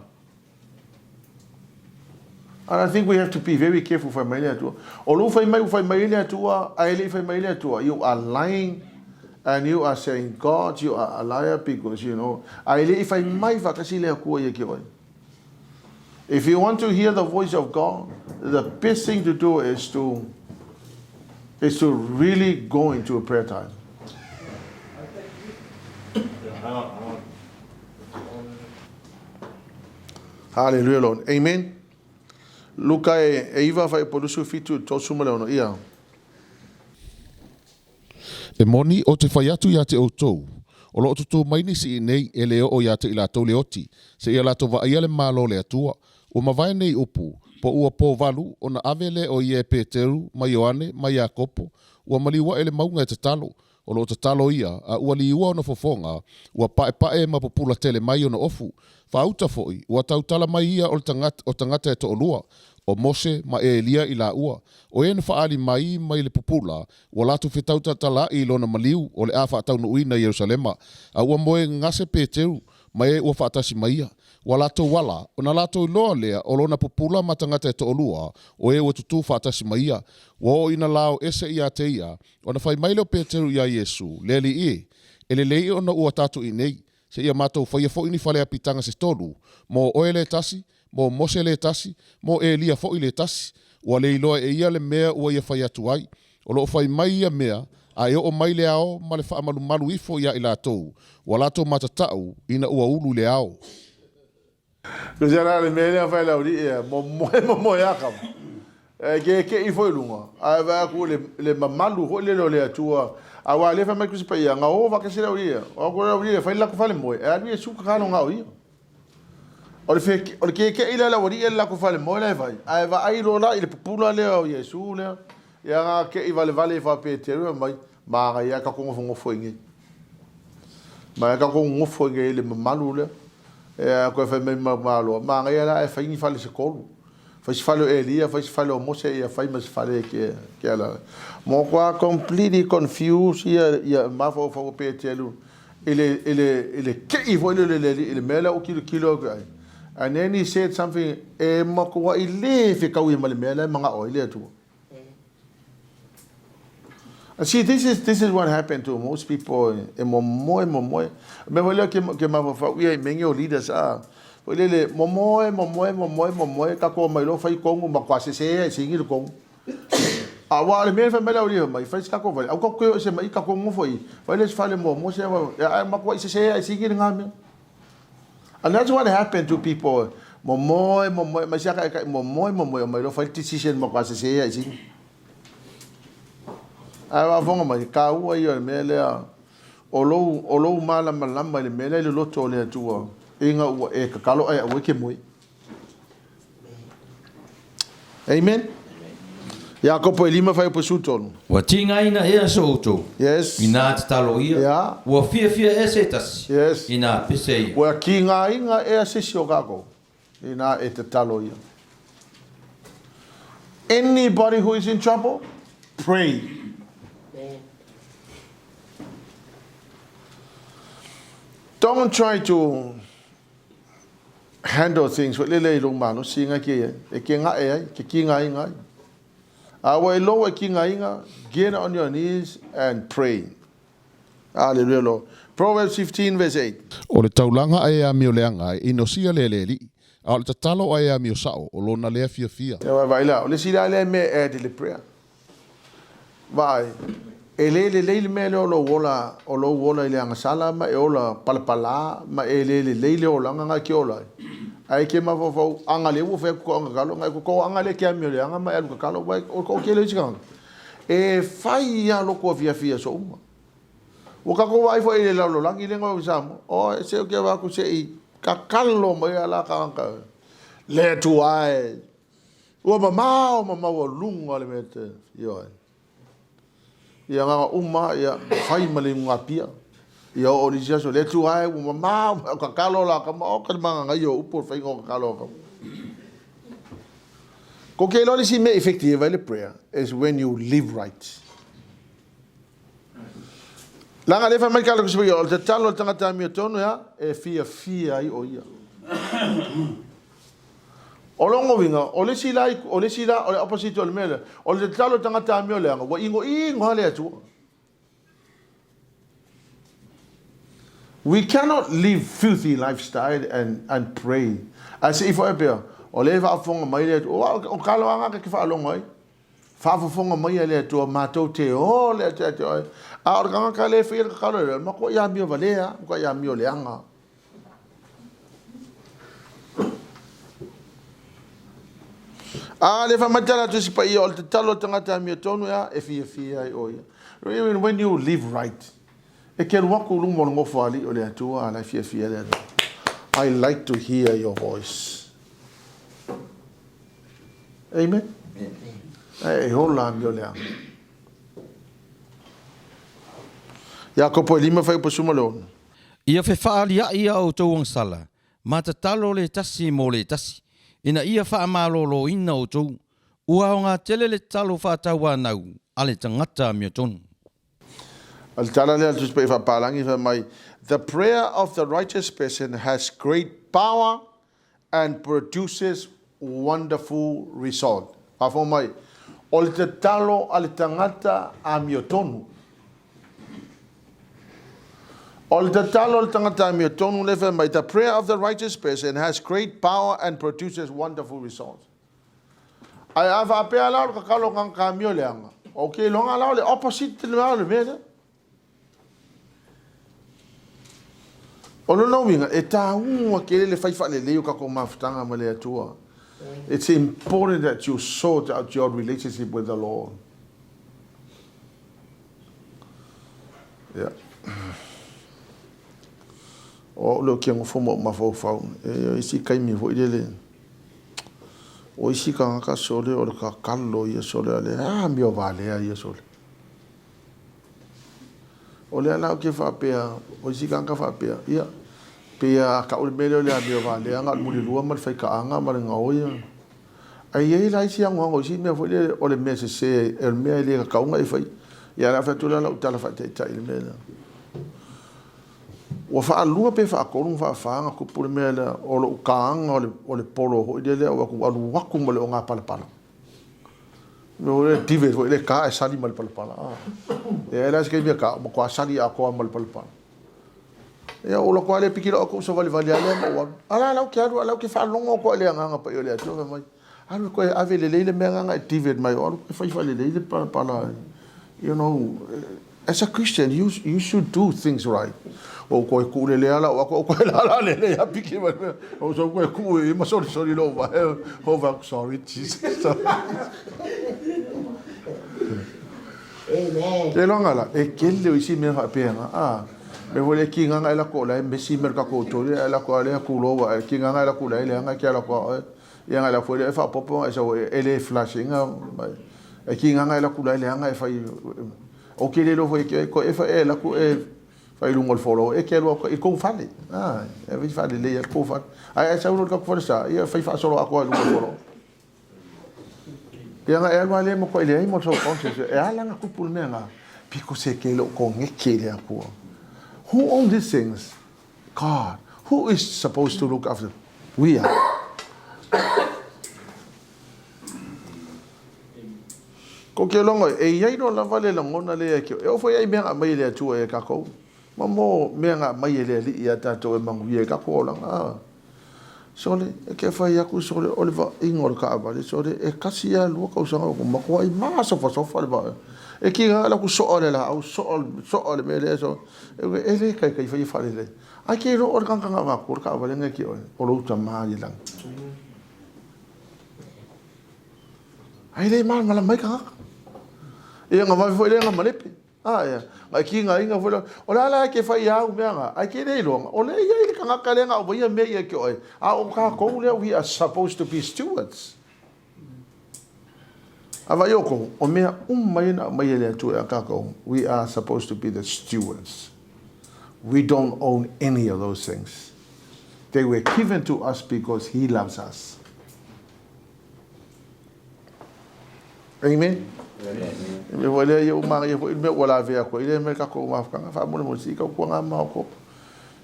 And I think we have to be very careful fai mai le Atua. O lo fai mai, fai mai le Atua, a e le fai mai le Atua. You are lying and you are saying, God, you are a liar because, you know, a e le fai mai whakasi le Atua ia ki oe. If you want to hear the voice of God, the best thing to do is to is to really go into a prayer time. Hallelujah, Lord. Amen. Luka e, e iva fai polusu fitu tosu ma le ono ia. E moni, ou te fai atu ia te outou, o lo o tutū mai nisi i nei e le oo ia te i latou le oti, seia latou vaaia le Malo o le Atua. Ua mavae nei upu, po ua pōwalu, ona ave lea o ia e Peteru, ma Ioane, ma Iakopo, ua maliu aʻe le mauga e tatalo. O lo o tatalo ia, a ua liua ona fofoga, ua paepae ma pupula tele mai ona ofu. Faauta foi, ua tautala mai ia o le tagata, o tagata e toʻalua, o Mose ma Elia i laua. O e na faaali mai mai le pupula, ua latou fetautatalaʻi i lona maliu o le a faataunuuina i Ierusalema, a ua moe gase Peteru, ma e ua faatasi ma ia. Ua latou ala, ona latou iloa lea o lona pupula ma tagata e toʻalua, o e ua tutū faatasi ma ia. Ua oo ina lao ese ia te ia, ona fai mai lea o Peteru iā Iesu, Le Alii e, e lelei ona ua tatou iinei, seia matou faia foi ni fale apitaga se tolu, mo oe le tasi, mo Mose le tasi, mo Elia foi le tasi. Ua le iloa e ia le mea ua ia fai atu ai. O lo o fai mai ia mea, a e oo mai le ao ma le faamalumalu ifo iā i latou, ua latou matatau ina ua ulu i le ao. Ko se la le mea lea fai lau li e momoe momoe aka. E kekeʻi foi i luga, ae vaai atu i le mamalu foi lele o le Atua, aua o lea e fai mai Tusi Paia, na o faatasi le aualii, o atu le aualii e fai le latou falemoe, e alu Iesu tatalo na o ia. O le o le kekeʻi la o le aualii i le latou falemoe la e fai, ae vaai loa la i le pupula lea o Iesu lea, ia na keʻi valevale ifo a Peteru fai mai, manaia lava tatou nofonofo i inei. Manaia tatou nonofo i inei i le mamalu lea. Ia toe fai mai ma Malo, manaia la ae fai ni fale se tolu. Fai se fale o Elia, fai se fale o Mose, ia fai ma se fale e ke, ke ala. Matua completely confused ia, ia mafaufau o Peteru i le, i le, i le keʻi foi lele i le Alii i le mea lea ua tilotilo atu i ai. And then he said something, e matuai le fetaui ma le mea lea e manao ai le Atua. And see, this is, this is what happened to most people e momoe, momoe. Mea foi lea ke, ke mafaufau ia i mea o leaders, ah. Foi lele, momoe, momoe, momoe, momoe, tatou omai loa fai tonu, matua sese ai sigi le tonu. Aua o le mea fai mai le aualii fai mai, fai se tatou fale, aua tatou toe o ese mai i, tatou nofo i, fai le isi fale muamua se, ae matuai sese ai sigi lena mea. And that's what happened to people. Momoe, momoe, mai sia kai kai, momoe, momoe, omai loa fai le decision matua sese ai sigi. Ae faafofoga mai, taua ia o le mea lea, o lou, o lou malamalama i le mea lea i le loto o le Atua, ina ua e tatalo ae aua e te moe. Amen. Iakopo e 5 fuaiupu 13. Ua tigaina ea so outou, Yes. inā tatalo ia, Yeah. ua fiafia ea se tasi, Yes. inā pese ia. Ua tigaina ea se isi o kākou, inā e tatalo ia. Anybody who is in trouble, pray. Don't try to handle things foi lele i lou malosi nga ke ai, e ke nga'e ai, ke kigaina ai. A ua e lou e kigaina, get on your knees and pray. Hallelujah Lord. Proverbs 15 verse 8. O le taulaga a e amio leaga e inosia le Alii, a o le tatalo a e amio sao, o lona lea fiafia. Ia vaai la, o le isi la lea mea e add i le prayer. Vaai, e le lelei le mea lea o lou ola, o lou ola i le agasala ma e ola palapala ma e le lelei le olaga na e ke ola ai. Ae e ke mafaufau aga lea ua fai atu kou agatalo, na e kou aga lea e ke amio le aga ma e alu tatalo, uae o le toatele o isi tagata, e fai lava loko afiafi i aso uma. Ua tatou vaai foi i le lalolagi lea na i Samoa, oh, se ou te vaai atu se i tatalo mai a la tagata, le Atua e, Ua mamao ma maualuga le mea te afio ai. I agaga uma ia fai ma le iugapia. Ia oo i le isi aso, le Atua e, ua mamao ma tatalo la kama, o ka magagaia o upu o le faiga o tatalo a kama. Ko ke iloa le isi mea effective ai le prayer is when you live right. Leaga lea fai mai le Tusi Paia, o le tatalo a le tagata amiotonu ea, e fiafia ai o ia. O lona uiga, o le isi la, o le isi la, o le opposite o le mea lea, o le tatalo a le tagata amioleaga, ua inoino lava le Atua. We cannot live filthy lifestyle and, and pray. Ae se i foi pea, o lea e faafofoga mai le Atua, o talo lava na te faalogo ai. Faafofoga mai a le Atua matou te o le Atua ia te oe. A o le tagata lea e faia le tatalo lea, matuai amio valea, matuai amio leaga. A le faamatala atu se paia o le tatalo a le tagata amiotonu ea e fiafia ai o ia. Even when you live right, e ke alu atu i luma o le nofo alii o le Atua, a la e fiafia le Atua. I like to hear your voice. Amen. Ae e ola amioleaga. Iakopo e 5 fuaiupu 16. Ia fefaaliaʻi a outou agasala, ma tatalo le tasi mo le tasi, ina ia faamalōlōina outou, ua aoga tele le tatalo faatauanau a le tagata amiotonu. O le tala lea a le Tusi Paia Faapalagi fai mai, The prayer of the righteous person has great power and produces wonderful result. Faafofoga mai, o le tatalo a le tagata amiotonu. O le tatalo a le tagata amiotonu lea fai mai, the prayer of the righteous person has great power and produces wonderful results. Ae a faapea la o le tatalo a le tagata amioleaga, ou te iloga la o le opposite le mea o le mea lea. O lona uiga, e taua tele le fai faalelei o tatou mafutaga ma le Atua. It's important that you sort out your relationship with the Lord. Yeah. O au leo kia ngofo mo mafaufau. E isi kaimi foi lele. O isi kangaka sole o le kakalo ia sole ale a mio valea ia sole. O lea la ou te faapea, o isi tagata faapea, ia, pei a tau le mea lea o le amio valea na o le mulilua ma le faikaaga ma le gaoi. Ae i ai la isi anoano i isi mea foi lea o le mea sese, o le mea e le tatau ona e faia. Ia o le a fai atu la lau tala faataitai i le mea lea. Ua faalua pe faatolu na faafa na tupu le mea lea o lou taga o le polo foi lea ua alu atu ma le ogapalapala. O le divot foi le ka e sali ma le palapala. E ai la se kaimi ka matua sali atoa ma le palapala. Ia o loko ale piki lo ko so vali vali ale ma wa. Ala lau ke alu ala ke faalogo ko le agaga pa o le Atua fai mai. Alu koe ave lelei le mea nganga e divot mai o alu koe fai faalelei le palapala. You know, as a Christian, you, you should do things right. O koe ku le lea la o ako koe la la le le piki mai mea. O so koe ku e ma sorry sorry lo va. O va sorry Jesus. Amen. Ke longa la e kele o isi mea faapea a me fo le ki nganga ela ko la e mesi me ka ko to le la ko le ku lo wa ki nganga ela ku la le nga ke la ko Ia ngai la foi e faapopo e sau e le flashing e ki nganga e laku la le anga e fai o ke le lo foi ke ko e fa e laku e fai lungo le folo e ke lo i kou fale ah e vi fale le ia kou fale ai ai sau lo ka fale sa ia fai fa solo ako lungo le folo ia nga e alu ale mo ko ile ai mo so conscious e ala nga kupu le mea nga piko se ke lo ko ngeke le akua who own these things God, who is supposed to look after? We are. Ko ke longo, e iai no lava le lagona le e ke, e ofo iai mea nga mai le Atua e kakou. Ma mo mea nga mai e le alii ia tatou e manuia i kakou olaga. Ah. Sole, e ke whai aku sole, o le vaaiga o le kaavale, sole, e kasi a lua kausaga o matua i masofasofa le vaaiga. E ki nga la ku soa le laau, soa, soa le mea lea, soa. E le kaikai fai e faalelei. Ai ke iloa o le tagata na avatu o le taavale na ki oe, o lou tama i lagi. Ai le malamalama mai tagata. Ia na vave foi lea na malepe. A ia, na ki nga inga foi o le ala ke fai au mea nga, ai ke le iloa, o le ia i le tagata lea na aumaia mea ia ki oe. A o kakou lea, we are supposed to be stewards. A vai oukou, o mea uma ia na aumai e le Atua ia kakou, we are supposed to be the stewards. We don't own any of those things. They were given to us because He loves us. Amen. Amen. Foi lea ia uma ia foi mea ua lavea koe i le mea kakou mafutaga faamolemole se i kau kuaga ma o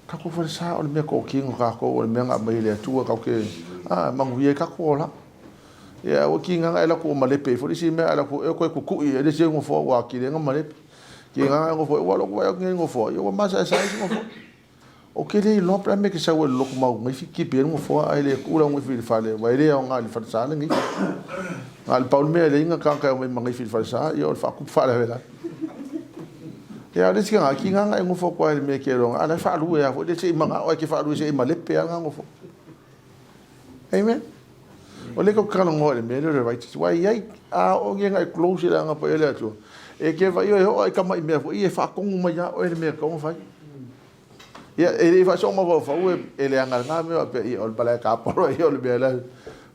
kakou falesa o le mea kokino kakou o le mea na aumai e le Atua kau ke a manuia ai kakou olaga. Ia ua kīngaga e laku o malepe ifo le isi mea a laku e koe kukuʻi e le isi gofoa ua atili ai na malepe. Kīngaga e gofoa ua loku ai atu nei gofoa ia ua masaesae isi gofoa. O ke le iloa pe a mea ke sau ai le loku mau gaifi kipi ai le gofoa ae le kuu lau gaifi i le fale aua e le aoga i le falesa le gaifi. Na o le pau le mea e leai na tagata e omai ma gaifi i le falesa ia o le faatupu faalavelave. Ia a o le isi tagata kīngaga e gofo atu lava i le mea e ke iloa a la e faalue lava foi le se i manao ae ke faalue se i malepe lava lena gofoa. Amen. O lea kou talanoa i le mea lea o le righteous. Ua i ai, a oo ia na e close i le Agaga Paia o le Atua, e ke vaai oe e oo i tama'i mea foi e faatonu mai ia oe le mea e tatau ona fai. Ia, e le i faasoo mafaufau e, e leaga lena mea faapea, ia, o le malae kapolo ia o le mea la.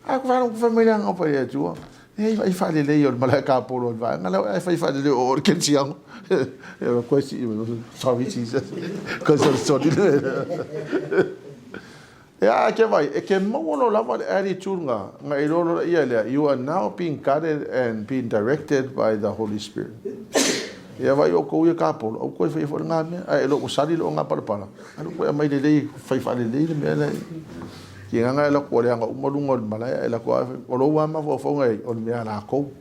A ku faalogo fai mai le Agaga Paia o le Atua, e ai faalelei o le malae kapolo o le vaega lea, ae fai faalelei o o le kerisiano. E koe si, sorry Jesus, koe sorry, sorry. Ea ke vai, e ke maua lo lava le attitude nga, nga i lolo la ia lea, you are now being guided and being directed by the Holy Spirit. Ia vai o kou ia kapolo, au koe fai fo le ngā mea, ae e lo sali lo ngā palapala, alu koe amai lelei, fai whaalelei le mea lea. Ki nganga e la kua le anga umalunga o le malae, e la kua, o lo ua ma fo e, o le mea la kou.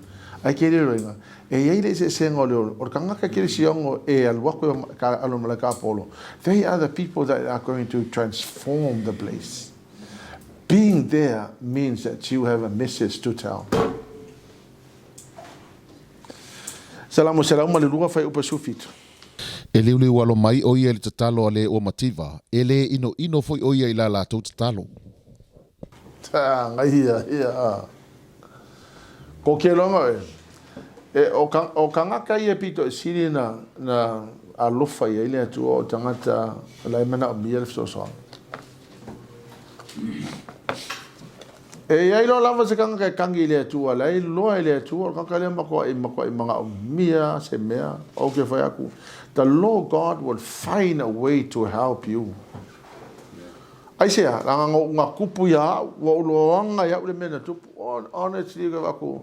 Ai ke le roinga, e iai le eseesega o le o le tagata kerisiano e alu aku e ka alu malae ka Apolo. They are the people that are going to transform the place. Being there means that you have a message to tell. Salamo 102 fuaiupu 17. E liuliu alo mai ʻo ia i le tatalo a le ua mativa, e lē ʻinoʻino foi ʻo ia i la latou tatalo. Tāngaia ia a. Ko ke loga oe, e, o, ka, o kangaka ia pito e sili na, na alofa i ai le Atua o tagata la e manaomia le fesoasoani. E iai loa lava se kangaka e kagi i le Atua, la e iloa e le Atua, o le kangaka lea matuai, matuai manaomia se mea, ou ke fai atu, the Lord God will find a way to help you. Aisea? Leaga na ou na tupu ia au, ua ou loaga i au le mea na tupu. Honestly, ke aku,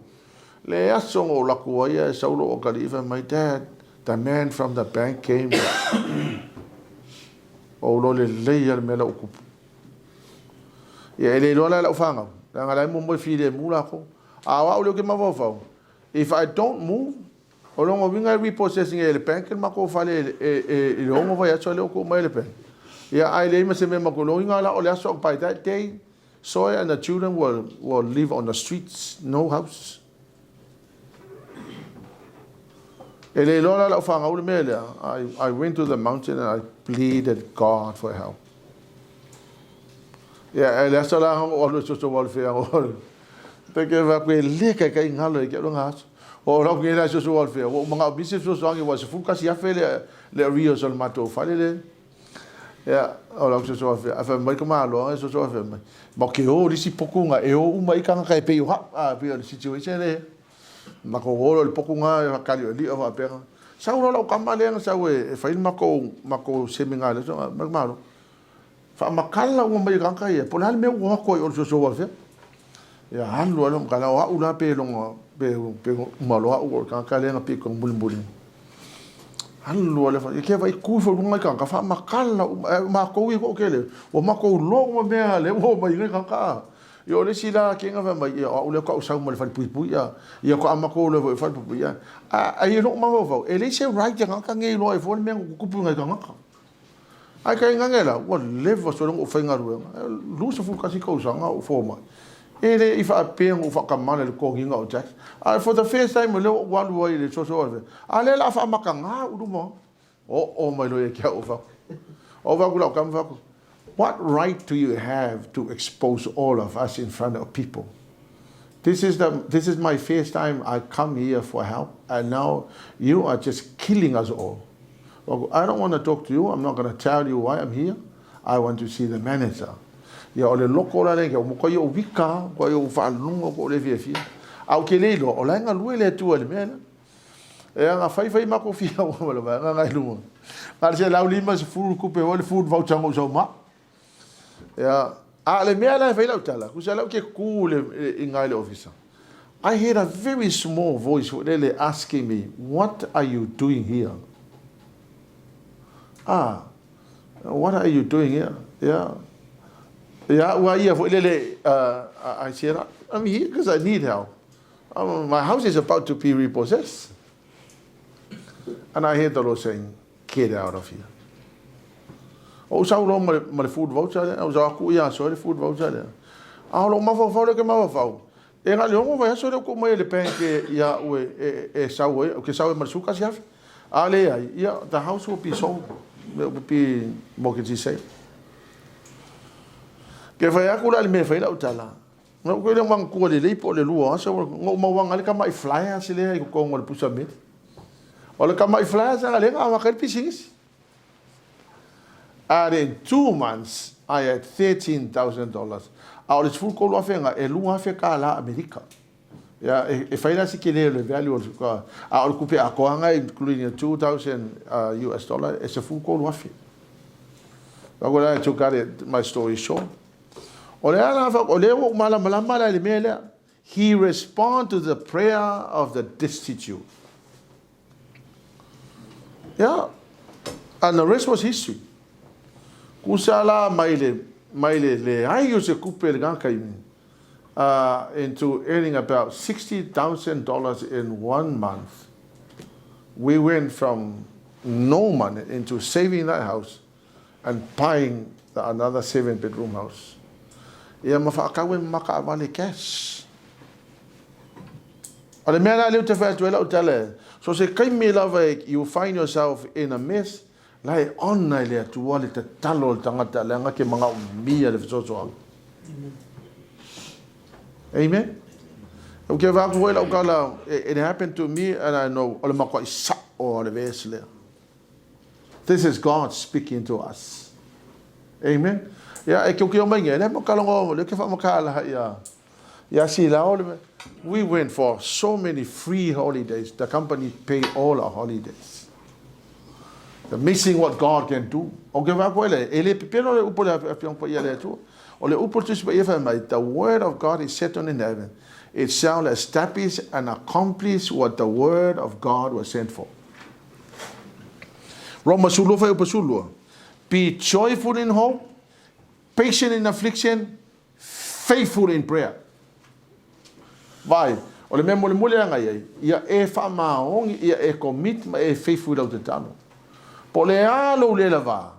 le aso na ou laku ai ae sau lou atalii fai mai, Dad, the man from the bank came. Ua ou iloa lelei lava le mea la ua tupu. Ia, e le iloa la e lau fanau, leaga la e muamua e filemu latou. A o au lea ou te mafaufau, if I don't move, O lona uiga e repossessing e le bank le matou fale i le 6 vaiaso lea ua tuu mai e le bank. Ia ae leai ma se mea matou lona uiga la o le aso by that day Soy and the children will will live on the streets, no house. E le iloa la lau fanau le mea lea. I went to the mountain and I pleaded God for help. Ia e le aso la o alu e soso wale whea o Pe ke wha koe le kai kai ngalo e ke alo aso. O lau ke la soso wale whea. O manga o bise soso angi wa se fu kasi afe le le arrears o le matou fale le. Ia, o lau soso wale whea. A wha mai ka malo e soso wale whea mai. Ma ke o lisi pokunga e o uma i kanga kai pe o ha a pe o le situation le. Ma ko o le pokunga e kali o li o wha pega. Sau lo lau kama le nga sau e whai mako mako seminga le so mai malo. Faamakala uma mai tagata ia, po o le a le mea ua o atu ai o le soso welfare. Ia alu alu makala, o au la pe loga, pe, pe uma loa au o le tagata lea na pito mulimuli. Alu alu, ia ke vai ku ifo i luga i tagata, faamakala uma, e matou ia toatele, ua matou iloa uma mea lea ua omai ai tagata. Ia o le isi la kega fai mai, ia o au lea faatoa ou sau mai le falepuipui, ia, ia faatoa matou loa foi i le falepuipui, ia. A, a i lou mafaufau, e leai se right a tagata nei e iloa ai fua le mea na tutupu i nai tagata. Ae tainane la, ua leva solo ona ou faigaluega, e 21 tausaga o ou fomai. E le i faapea na ou faatamala i le totogiina o tax. Ae for the first time lea ua ou alu ai i le social welfare, a lea o le a faamataga au i luma. Oo mai loa ia te au o fai atu. Ou vaai atu i lau tama fai atu, What right do you have to expose all of us in front of people? This is the this is my first time I come here for help and now you are just killing us all. I don't want to talk to you, I'm not going to tell you why I'm here, I want to see the manager. Ia, o le loko la lea, ua matua ou vika, ua matua ou faalogo ua le fiafia. A ou te le iloa, o la e galue le Atua i le mea lea. E aga fai fai matou fia ua ma le vaega ngai luma. Na o le 150 tupe foi le food voucher na ou sau ma. Ia, a o le mea la e fai lau tala, tusa la ou te tu le, i ngai le ofisa. I heard a very small voice foi lele asking me, what are you doing here? Ah, what are you doing here? Yeah. Yeah, ua ia foi lele, I said, I'm here because I need help. My house is about to be repossessed. And I heard the Lord saying, get out of here. Ou sau loa ma le, ma le food voucher lea, ou sau aku ia aso le food voucher lea. A o lou mafaufau lea ke mafaufau, e na le ono vaiaso lea ua tuu mai e le bank e, ia au e, e, e sau ai, ke sau ai ma le 11,000. A leai, ia, the house will be sold, it will be mortgage sale. Ke fai aku la le mea e fai lau tala, Na ou le manatua lelei po o le lua o aso, na ou maua ai le tamai flyers lea i totonu o le pusa meli. O le tamai flyers lea na amata ai le pisinisi. And in 2 months, I had $13,000. A o le 13,000 na, e 2,000 kālā Amerika. Ia, e fai la si tele o le value o le, a o le tupe atoa na, including the 2,000 US dollar, e 13,000. I took out it, my story short. O le ala, o lea ua ou malamalama la i le mea lea. He respond to the prayer of the destitute. Yeah. And the rest was history. Kusa la mai le, mai le leai o se kupe le gaka into earning about $60,000 in one month. We went from no money into saving that house and buying the another 7 bedroom house. Ia ma faatau e ma makaavale cash. O le mea la lea ou te fai atu ai lau tala, so se taimi lava you find yourself in a mess, la e ona e le Atua le tatalo o le tagata leaga ke manaomia le fesoasoani. Amen. Ou ke vaku foi lau kala, it happened to me and I know, o le makuaʻi sa'o o le verse lea. This is God speaking to us. Amen. Ia, e kiokio mai nge, le mo kalongo, le ke whamakala ia, ia si lao, le, we went for so many free holidays. The company pay all our holidays. Amazing what God can do. O ke wā koe le, e le pepelo le upo le awhiong pa ia le atua. O le upo tusi pa ia whai mai, the word of God is settled in heaven. It shall establish and accomplish what the word of God was sent for. Roma sulu whai upo sulu. Be joyful in hope, patient in affliction, faithful in prayer. Vai, o le mea mulimuli a ngai ai, ia e faamaoni, ia e commit ma e faithful i lau tatalo. Po o le a lou le lava,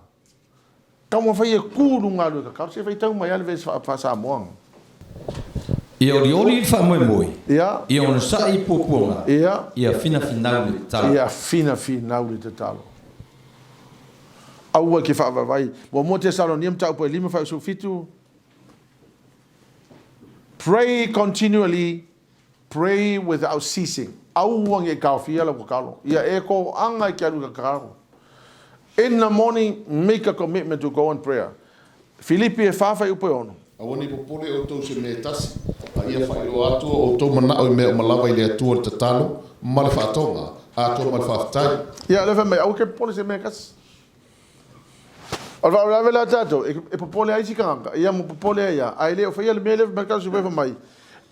taumafai e ku i luga alu e kakalo, se faitau mai lava le vesi faa-Samoa. Ia olioli i le faamoemoe. Ia. Ia onosai i puapuaga. Ia. Ia finafinau i le tatalo. Ia finafinau i le tatalo. Aua ke faavaivai. Muamua Tesalonia mataupu e 5 faaiusugu 7. Pray continually, pray without ceasing. Aua nge kaofia lau kakalo. Ia e koaga e ke alu i kakalo. In the morning, make a commitment to go in prayer. Filipi e fa faiupu e ono. Aua ne i popole outou i se mea e tasi, a ia faailoa atu o outou manao i mea uma lava i le Atua i le tatalo ma le faatoga, atoa ma le faafetai. Ia, lea fai mai, aua ke popole i se mea e tasi. O le faalavelave lea a tatou, e popole ai isi tagata, ia ma popole ai lava, ae le o faia le mea lea fai mai le Tausi fai mai,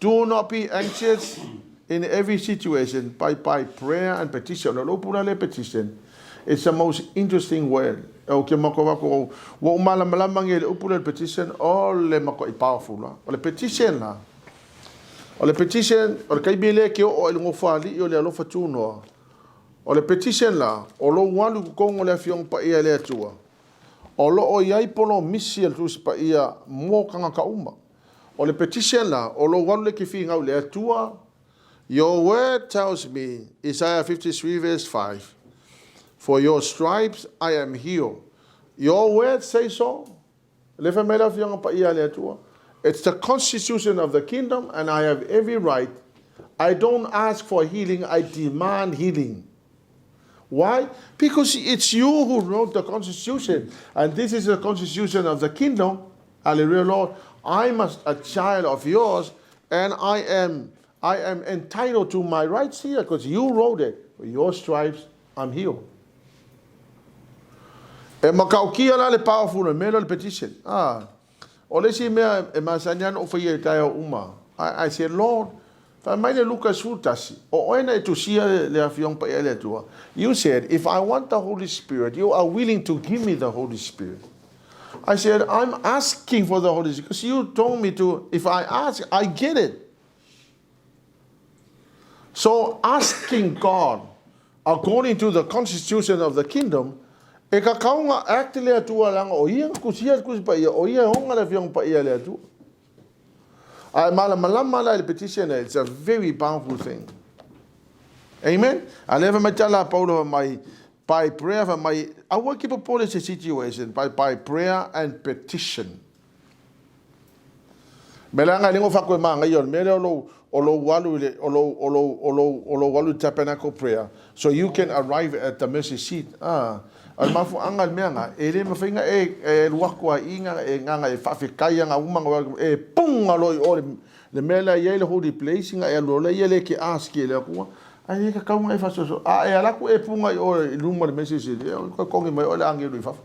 Do not be anxious in every situation but by prayer and petition. O le upu la lea petition, it's the most interesting word. Ou te matou atu, ua ou malamalama nei i le upu lea o le petition, o le matuai powerful lava. O le petition la, o le petition, o le taimi lea e te oo ai i le Nofoalii o le alofa tunoa, O le petition la, o lou alu i totonu o le Afioga Paia e le Atua, o lo o i ai polomisi a le Tusi Paia mo tagata uma. O le petition la, o lou alu le ke finau i le Atua, Your word tells me, Isaiah 53 verse 5, For your stripes I am healed. Your word say so. Le fai mai le Afioga Paia a le Atua, It's the constitution of the kingdom and I have every right. I don't ask for healing, I demand healing. Why? Because it's you who wrote the constitution and this is the constitution of the kingdom. Hallelujah, Lord. I'm a, a child of yours and I am I am entitled to my rights here because you wrote it. For your stripes, I'm healed. E makaukia la le powerful o le mea lea o le petition. Ah, o le isi mea e masani lava ona ou faia i taeao uma, I, I said, Lord, fai mai le Luka 11, o oe na e tusia le, le Afioga Paia a le Atua. You said, if I want the Holy Spirit, you are willing to give me the Holy Spirit. I said, I'm asking for the Holy Spirit because you told me to, if I ask, I get it. So asking God according to the constitution of the kingdom, e kakau nga act le Atua leaga o ia na tusia le Tusi Paia, o ia e oga le Afioga Paia a le Atua. A e malamalama la i le petition it's a very powerful thing. Amen. A lea fai mai tala a Paulo fai mai, by prayer fai mai, aua ke popole se situation, but by prayer and petition. Me leaga e le gofa koe magaia o le mea lea o lou o lou alu i le o lou o lou o lou o lou alu i le tabernacle prayer so you can arrive at the mercy seat ah o le mafuaaga le mea na e le mafai na e e alu atu a i na e na e faafetai ana uma na e punga loa i o le le mea lea i ai le holy place na e alu loa ia le ke ask i le Atua ai e tatau na e faasoasoa a e alu atu e punga i o i luma o le mercy seat e toe togi mai oe le agelu i fafo.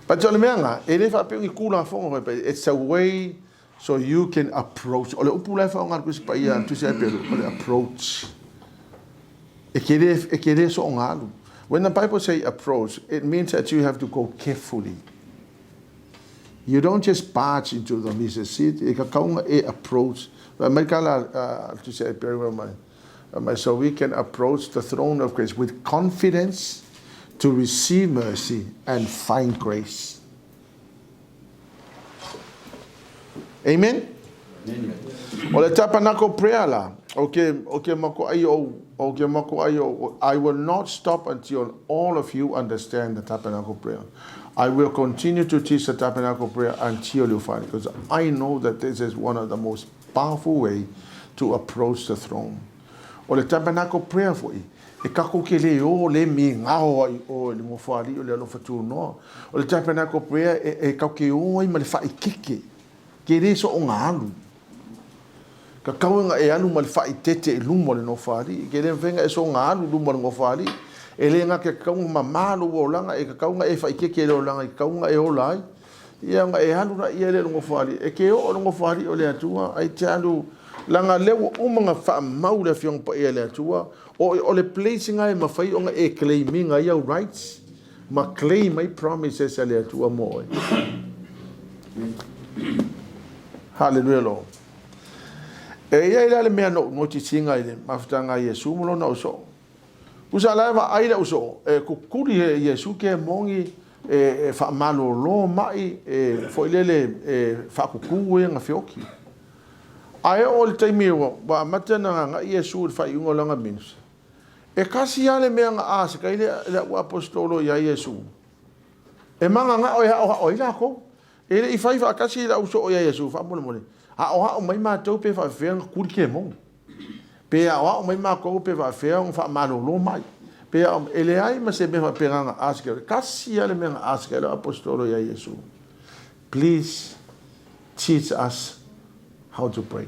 But o le mea lena, e le faapea o ni Tulafono foi, but it's a way so you can approach. O le upu la e faaaoga e le Tusi Paia, le Tusi a Peru, o le approach. E ke le, e ke le soonga alu. When the Bible say approach, it means that you have to go carefully. You don't just barge into the mercy seat, e kakaunga e approach. Mai ka la Tusi a Peru mai. So we can approach the throne of grace with confidence to receive mercy and find grace. Amen? Amen. O le tabernacle prayer la. Ou te, ou te matuai ou, ou te matuai ou, I will not stop until all of you understand the tabernacle prayer. I will continue to teach the tabernacle prayer until you find it, because I know that this is one of the most powerful way to approach the throne. O le tabernacle prayer foi, e kako ke le o le migao ai o i le Nofoalii o le Alofa Tunoa. O le tabernacle prayer e, e kau ke o ai ma le whaikeke. Ke le soonga alu. Ka kau e e alu ma le faaeteete i luma o le Nofoalii. Ke le mafai ona e soona alu i luma o le Nofoalii. E le gata e tatau ona mama lou olaga, e tatau ona e faaeteete i le olaga e tatau ona e ola ai. Ia ona e alu laia lea i le Nofoalii. E te oo i le Nofoalii o le Atua, ae te alu, leaga o lea ua uma ona faamau le Afioga Paia a le Atua, o le place lena e mafai ona e claim ina ai au rights. Ma claim ai promises a le Atua mo oe. Hallelujah Lord. E i ai la le mea na ou notisiga i le mafutaga a Iesu ma lona ausoo. Tusa la e vaai le ausoo, e kukuli e Iesu ke moni e faamalolo mai e foi lele e faakuku e na feoki. Ae oo i le taimi ua amata ona gagai Iesu i le faaiuga o lana ministry, E kasi lava le mea na aseka ai le auaposetolo iā Iesu, e mananao e haʻohaʻo ai lakou. E le i fai faatasi le au soo iā Iesu, faamolemole, aoao mai matou pe faafefea ona kuli kemoni, pe aoao mai makou pe faafefea ona faamalolo mai, pe aoao mai. E leai ma se mea faapena na aseka ai. E kasi lava le mea na aseka ai le auaposetolo iā Iesu, Please teach us how to pray.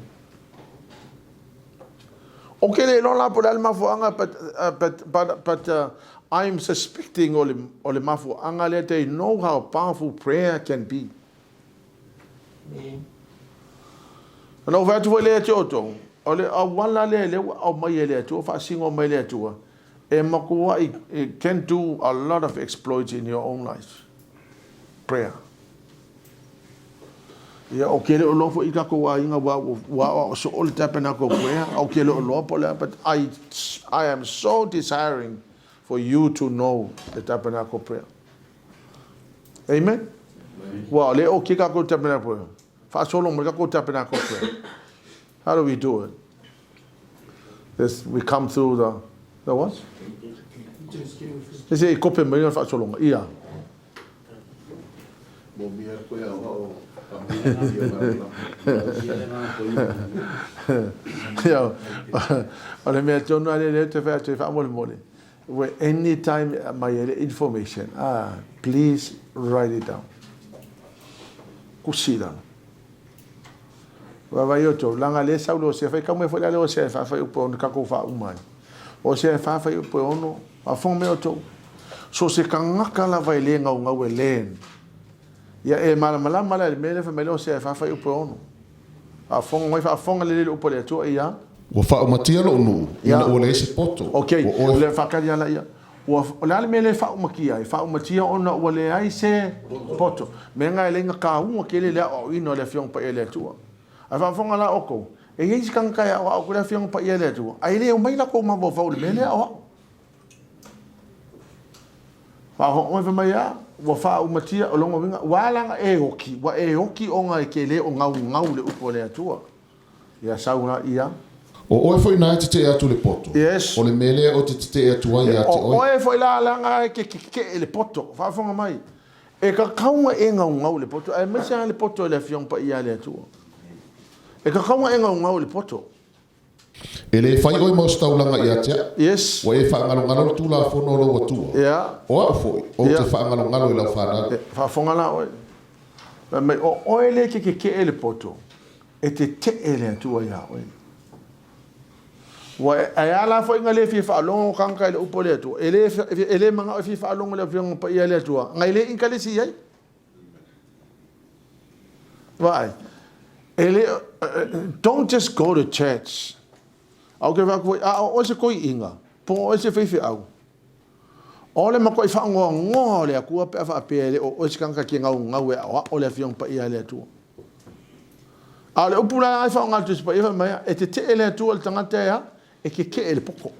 Ou te le iloa la po o le a le mafuaaga but, but, but, but I'm suspecting o le, o le mafuaaga lea they know how powerful prayer can be. Ona ou fai atu foi lea ia te outou, o le auala lea lea ua aumai e le Atua, faasino mai e le Atua, e matuai, it can do a lot of exploits in your own life. Prayer. Ia, ou te le o iloa foi i tatou aiga ua, ua aoao soo le tabernacle prayer, ou te le o iloa po o le a, but I, I am so desiring for you to know the tabernacle prayer. Amen? Ua o le o ke tatou tabernacle prayer. Faasolo mai tatou tabernacle prayer. How do we do it? This, we come through the, the what? Se i kope mai le faasologa. Ia. Ia, o le mea tonu lava lea ou te fai atu ai faamolemole, where any time e aumai ai le information, ah, please write it down. Kusi i lalo. Vaavaai outou, leaga lea e sau le Osea, fai kau mai foi la le Osea e faafai upu e ono tatou faauma ai. Osea e faafai upu e ono, faafofoga mai outou. So se tagata lava e le gaugau e learn. Ia e malamalama la i le mea lea fai mai le Osea e faafai upu e ono. Faafofoga mai, faafofoga lelei le upu a le Atua, ia. Ua faaumatia lou nuu, ina ua leai se poto. Ok, o le faatali ala ia. Ua, o le a le mea lea e faaumatia ai? Faaumatia ona ua leai se poto. Mea na e leai na taua tele le aoaoina o le Afioga Paia a le Atua. Ae faafofoga la outou, e i ai isi tagata e aoao atu le Afioga Paia a le Atua, ae le omai latou mafaufau i le mea lea e aoao. Faafofoga mai fai mai a, ua faaumatia, o lona uiga, ua ala ona e oti, ua e oti ona e te le o gaugau i le upu a le Atua. Ia sau la ia. O oe foi na e tetee atu i le poto. Yes. O le mea lea ou te tetee atu ai ia te oe. O oe foi la leaga e te tetee i le poto. Faafofoga mai, e tatau ona e gaugau i le poto, aemaise lava le poto i le Afioga Paia a le Atua. E tatau ona e gaugau i le poto. E le fai oe ma ositaulaga ia te au. Yes. Ua e faagalogalo le Tulafono o lou Atua. Yeah. O au foi, ou te faagalogalo i lau fanau. Faafofoga la oe. Fai mai, o oe lea e te tetee i le poto. E tetee le Atua iā oe. Ua e a la foi na le fia faalogo tagata i le upu a le Atua, e le, e le manao e fia faalogo i le Afioga Paia a le Atua, na e le inkalesi i ai. Vaai, e le, don't just go to church. A ou te fai atu foi, a o oe se toeaina, po o oe se faifeau, O le matuai faanoanoa o le Atua pe a faapea e le o oe se tagata e te gaugau e aoao le Afioga Paia a le Atua. A o le upu la e faaaoga e le Tusi Paia fai mai, e tetee le Atua i le tagata e a? E tetee le poto.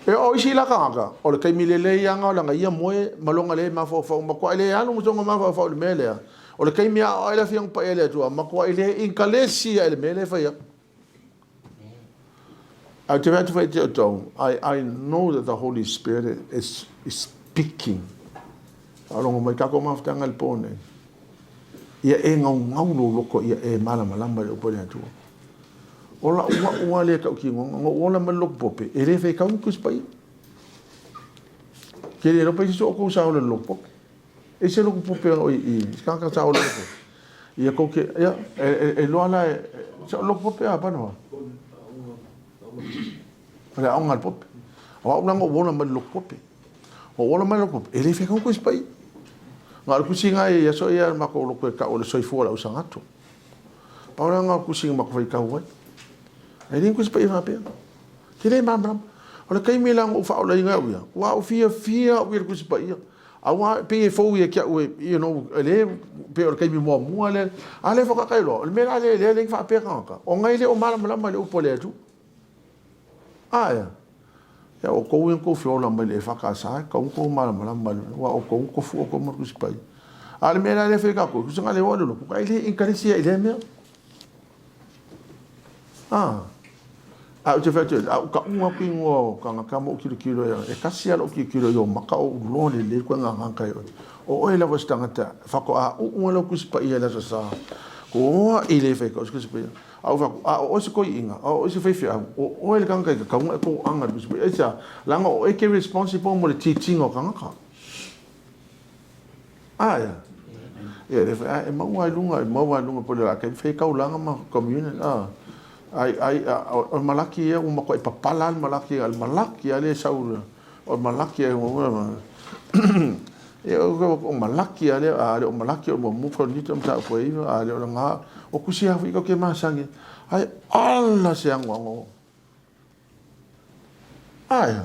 E o isi la tagata, o le taimi lelei lava o lana ia moe ma lona le mafaufau, matuai le alu ma sona mafaufau i le mea lea. O le taimi e aoao ai le Afioga Paia a le Atua, matuai le inkalesi lava i le mea lea e fai atu. Ae ou te vaai atu foi ia te outou, I, I know that the Holy Spirit is, is speaking. Faalogo mai tatou mafutaga i le po nei. Ia e gaugau lou loto ia e malamalama i le upu a le Atua. O lau au lava lea tautinoga, na ou ola mai le lotu pope, e le faitau ni Tusi Paia. Ke le iloa pe i se o outou sa ola i le lotu pope. E se lotu pope o i i, se tagata sa ola i le lotu pope. Ia tou te, ia, e, e, e iloa la e, se o lotu pope a pana wa. O le aoga a le pope. O au la na ou ola mai le lotu pope. O ou ola mai le lotu pope, e le faitau ni Tusi Paia. Na o le tusi na i aso ia matou lotu e tau o le soifua o le ausagato. Pau la lena o le tusi na matou faitau ai. E le ni Tusi Paia faapea. Te le malamalama. O le taimi la na ou faaolaina ai au ia, ua ou fiafia au ia i le Tusi Paia. Aua e pei e fou ia te au e, you know, e le pei o le taimi muamua lea. A lea faatoa ta iloa, o le mea la lea lea e faapea tagata, ona e le o malamalama i le upu a le Atua. A ea? Ia outou ia na tou feola mai le EFKS, e tatau ona outou malamalama, aua o outou na tofu outou ma le Tusi Paia. A o le mea la lea e fai e tatou, tusa na le o i le lotu, e le inkalesi ai i lea mea. A, ae ou te fai atu ai, a ou taua atu igoa o tagata ma ou tilotilo i ai, e tasi lava lou tilotilo i ou maka ou iloa lelei le ituaiga tagata e oe. O oe lava o se tagata faatoa uu lava lau Tusi Paia i le Aso Sa, toai le faitau i se Tusi Paia. A ou fai atu, a o oe se toeaina, a o oe se faifeau, o oe le tagata e tatau ona e toaga i le Tusi Paia. Aisea? Leaga o oe e te responsible mo le teaching o tagata. A ea? Ia, le fai, e maua ai luga, e maua ai luga po le la kai fai kaulanga ma communion. A, ai, ai, a, o le malaki ia, ua matuai papala le malaki, a le malaki a le sau, o le malaki a, ia, o malaki a le, a le o malaki o le muamua Korinito mataupu e 9, a le o le ga, o kusi a fui ke masangi. Ai, ala se anoano. Ae.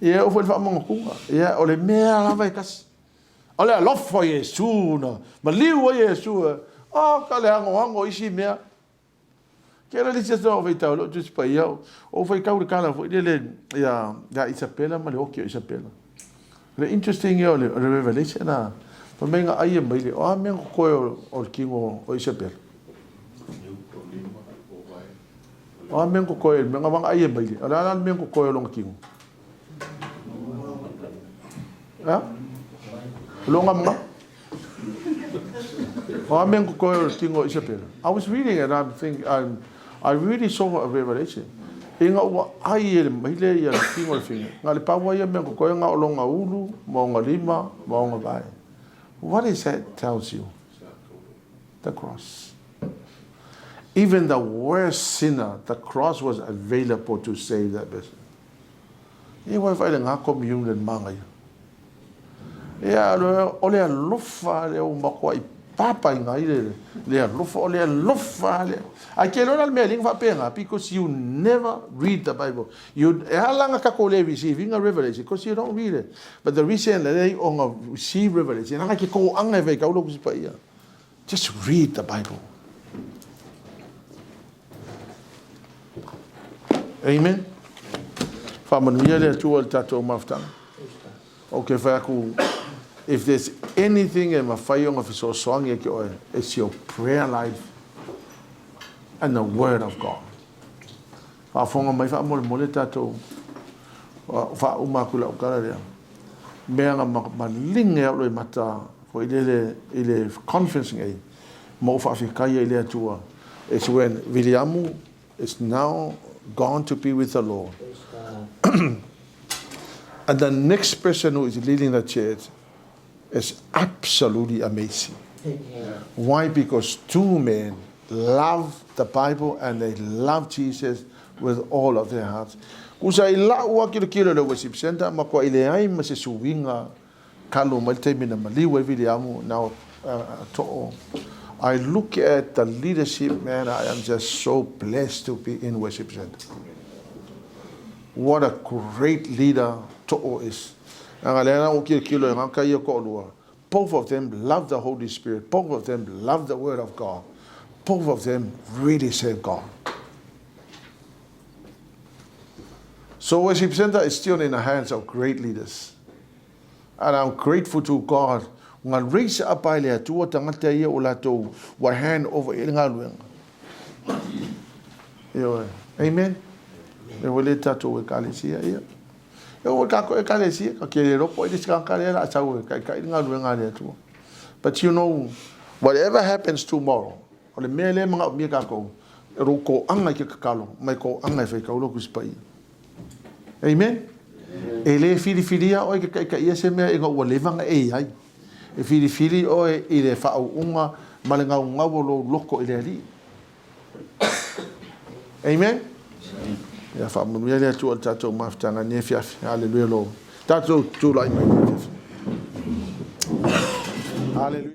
Ia, o foi le faamanatuga. Ia, o le mea lava e tasi. O le alofa o Iesu na maliu ai Iesu. O, ka le anoano o isi mea. Ke la lisi aso o faitau lou Tusi Paia, o faitau le tala foi lele ia ia Isapela ma le oki o Isapela. O le interesting ia o le, o le revelation a, fai mai na ai e maile, o a mea na kokoe o le kino o Isapela. O a mea na kokoe, mea na wanga ai e maile, o le a la le mea na kokoe o lona kino. A? O lona mga? O a mea na kokoe o le kino o Isapela. I was reading and I'm thinking, I really saw a revelation. Ina ua ai e le maile ia le kino o le figa, na le pau ai ia mea na kokoe na o lona ulu, ma ona lima, ma ona vae. What is that tells you? The cross. Even the worst sinner, the cross was available to save that person. E wai whai le ngā communion māngaia. Ia, o le alofa lea ua matua i papa i ngai le, le alofa, o le alofa lea. Ai ke loa le mea linga whaapenga, because you never read the Bible. You, e ala nga kako le receiving a revelation, because you don't read it. But the reason le o nga receive revelation, anga ke ko anga e whai kaulo kusipa ia. Just read the Bible. Amen. Whaamanuia le Atua i le tatou mafutaga. Ok, whai aku, if there's anything e mawhai o ngā fesoasoani e ki oe, it's your prayer life and the word of God. Faafofoga mai faamolemole tatou faauma atu lau tala lea. Mea na malige au loimata foi lele i le conference nei ma ou faafetai ai i le Atua is when Viliamu is now gone to be with the Lord. And the next person who is leading the church is absolutely amazing. Why? Because two men love the Bible and they love Jesus with all of their hearts. Kusa i lau a kilokilo le worship center, ma kua i leai ma se suiga talu mai le taimi na maliu ai Viliamu now To'o. I look at the leadership, man, I am just so blessed to be in worship center. What a great leader To'o is. Leaga lea na ou kilokilo i ngā ia to'alua. Both of them love the Holy Spirit. Both of them love the Word of God. Both of them really serve God. So worship center is still in the hands of great leaders. And I'm grateful to God. Na raise up ai le Atua tagata ia ua latou ua hand over i ai le galuega. Ioe. Amen. E ua le tatou ekalesia ia. E ua tatou ekalesia, ka te le lopo i le isi tagata lea la a sau e taitai le galuega a le Atua. But you know, whatever happens tomorrow, o le mea lea e manaomia tatou, o lou toaga i te tatalo, ma e toaga e faitau lou Tusi Paia. Amen. E le filifilia oe e te taitaia se mea ina ua leva ona e i ai. E filifili oe i le faauuga ma le gaugau o lou loto i le Alii. Amen. Ia faamanuia le Atua i le tatou mafutaga i lenei afiafi. Haleluia Lord. Tatou tulai mai i lenei afiafi. Haleluia.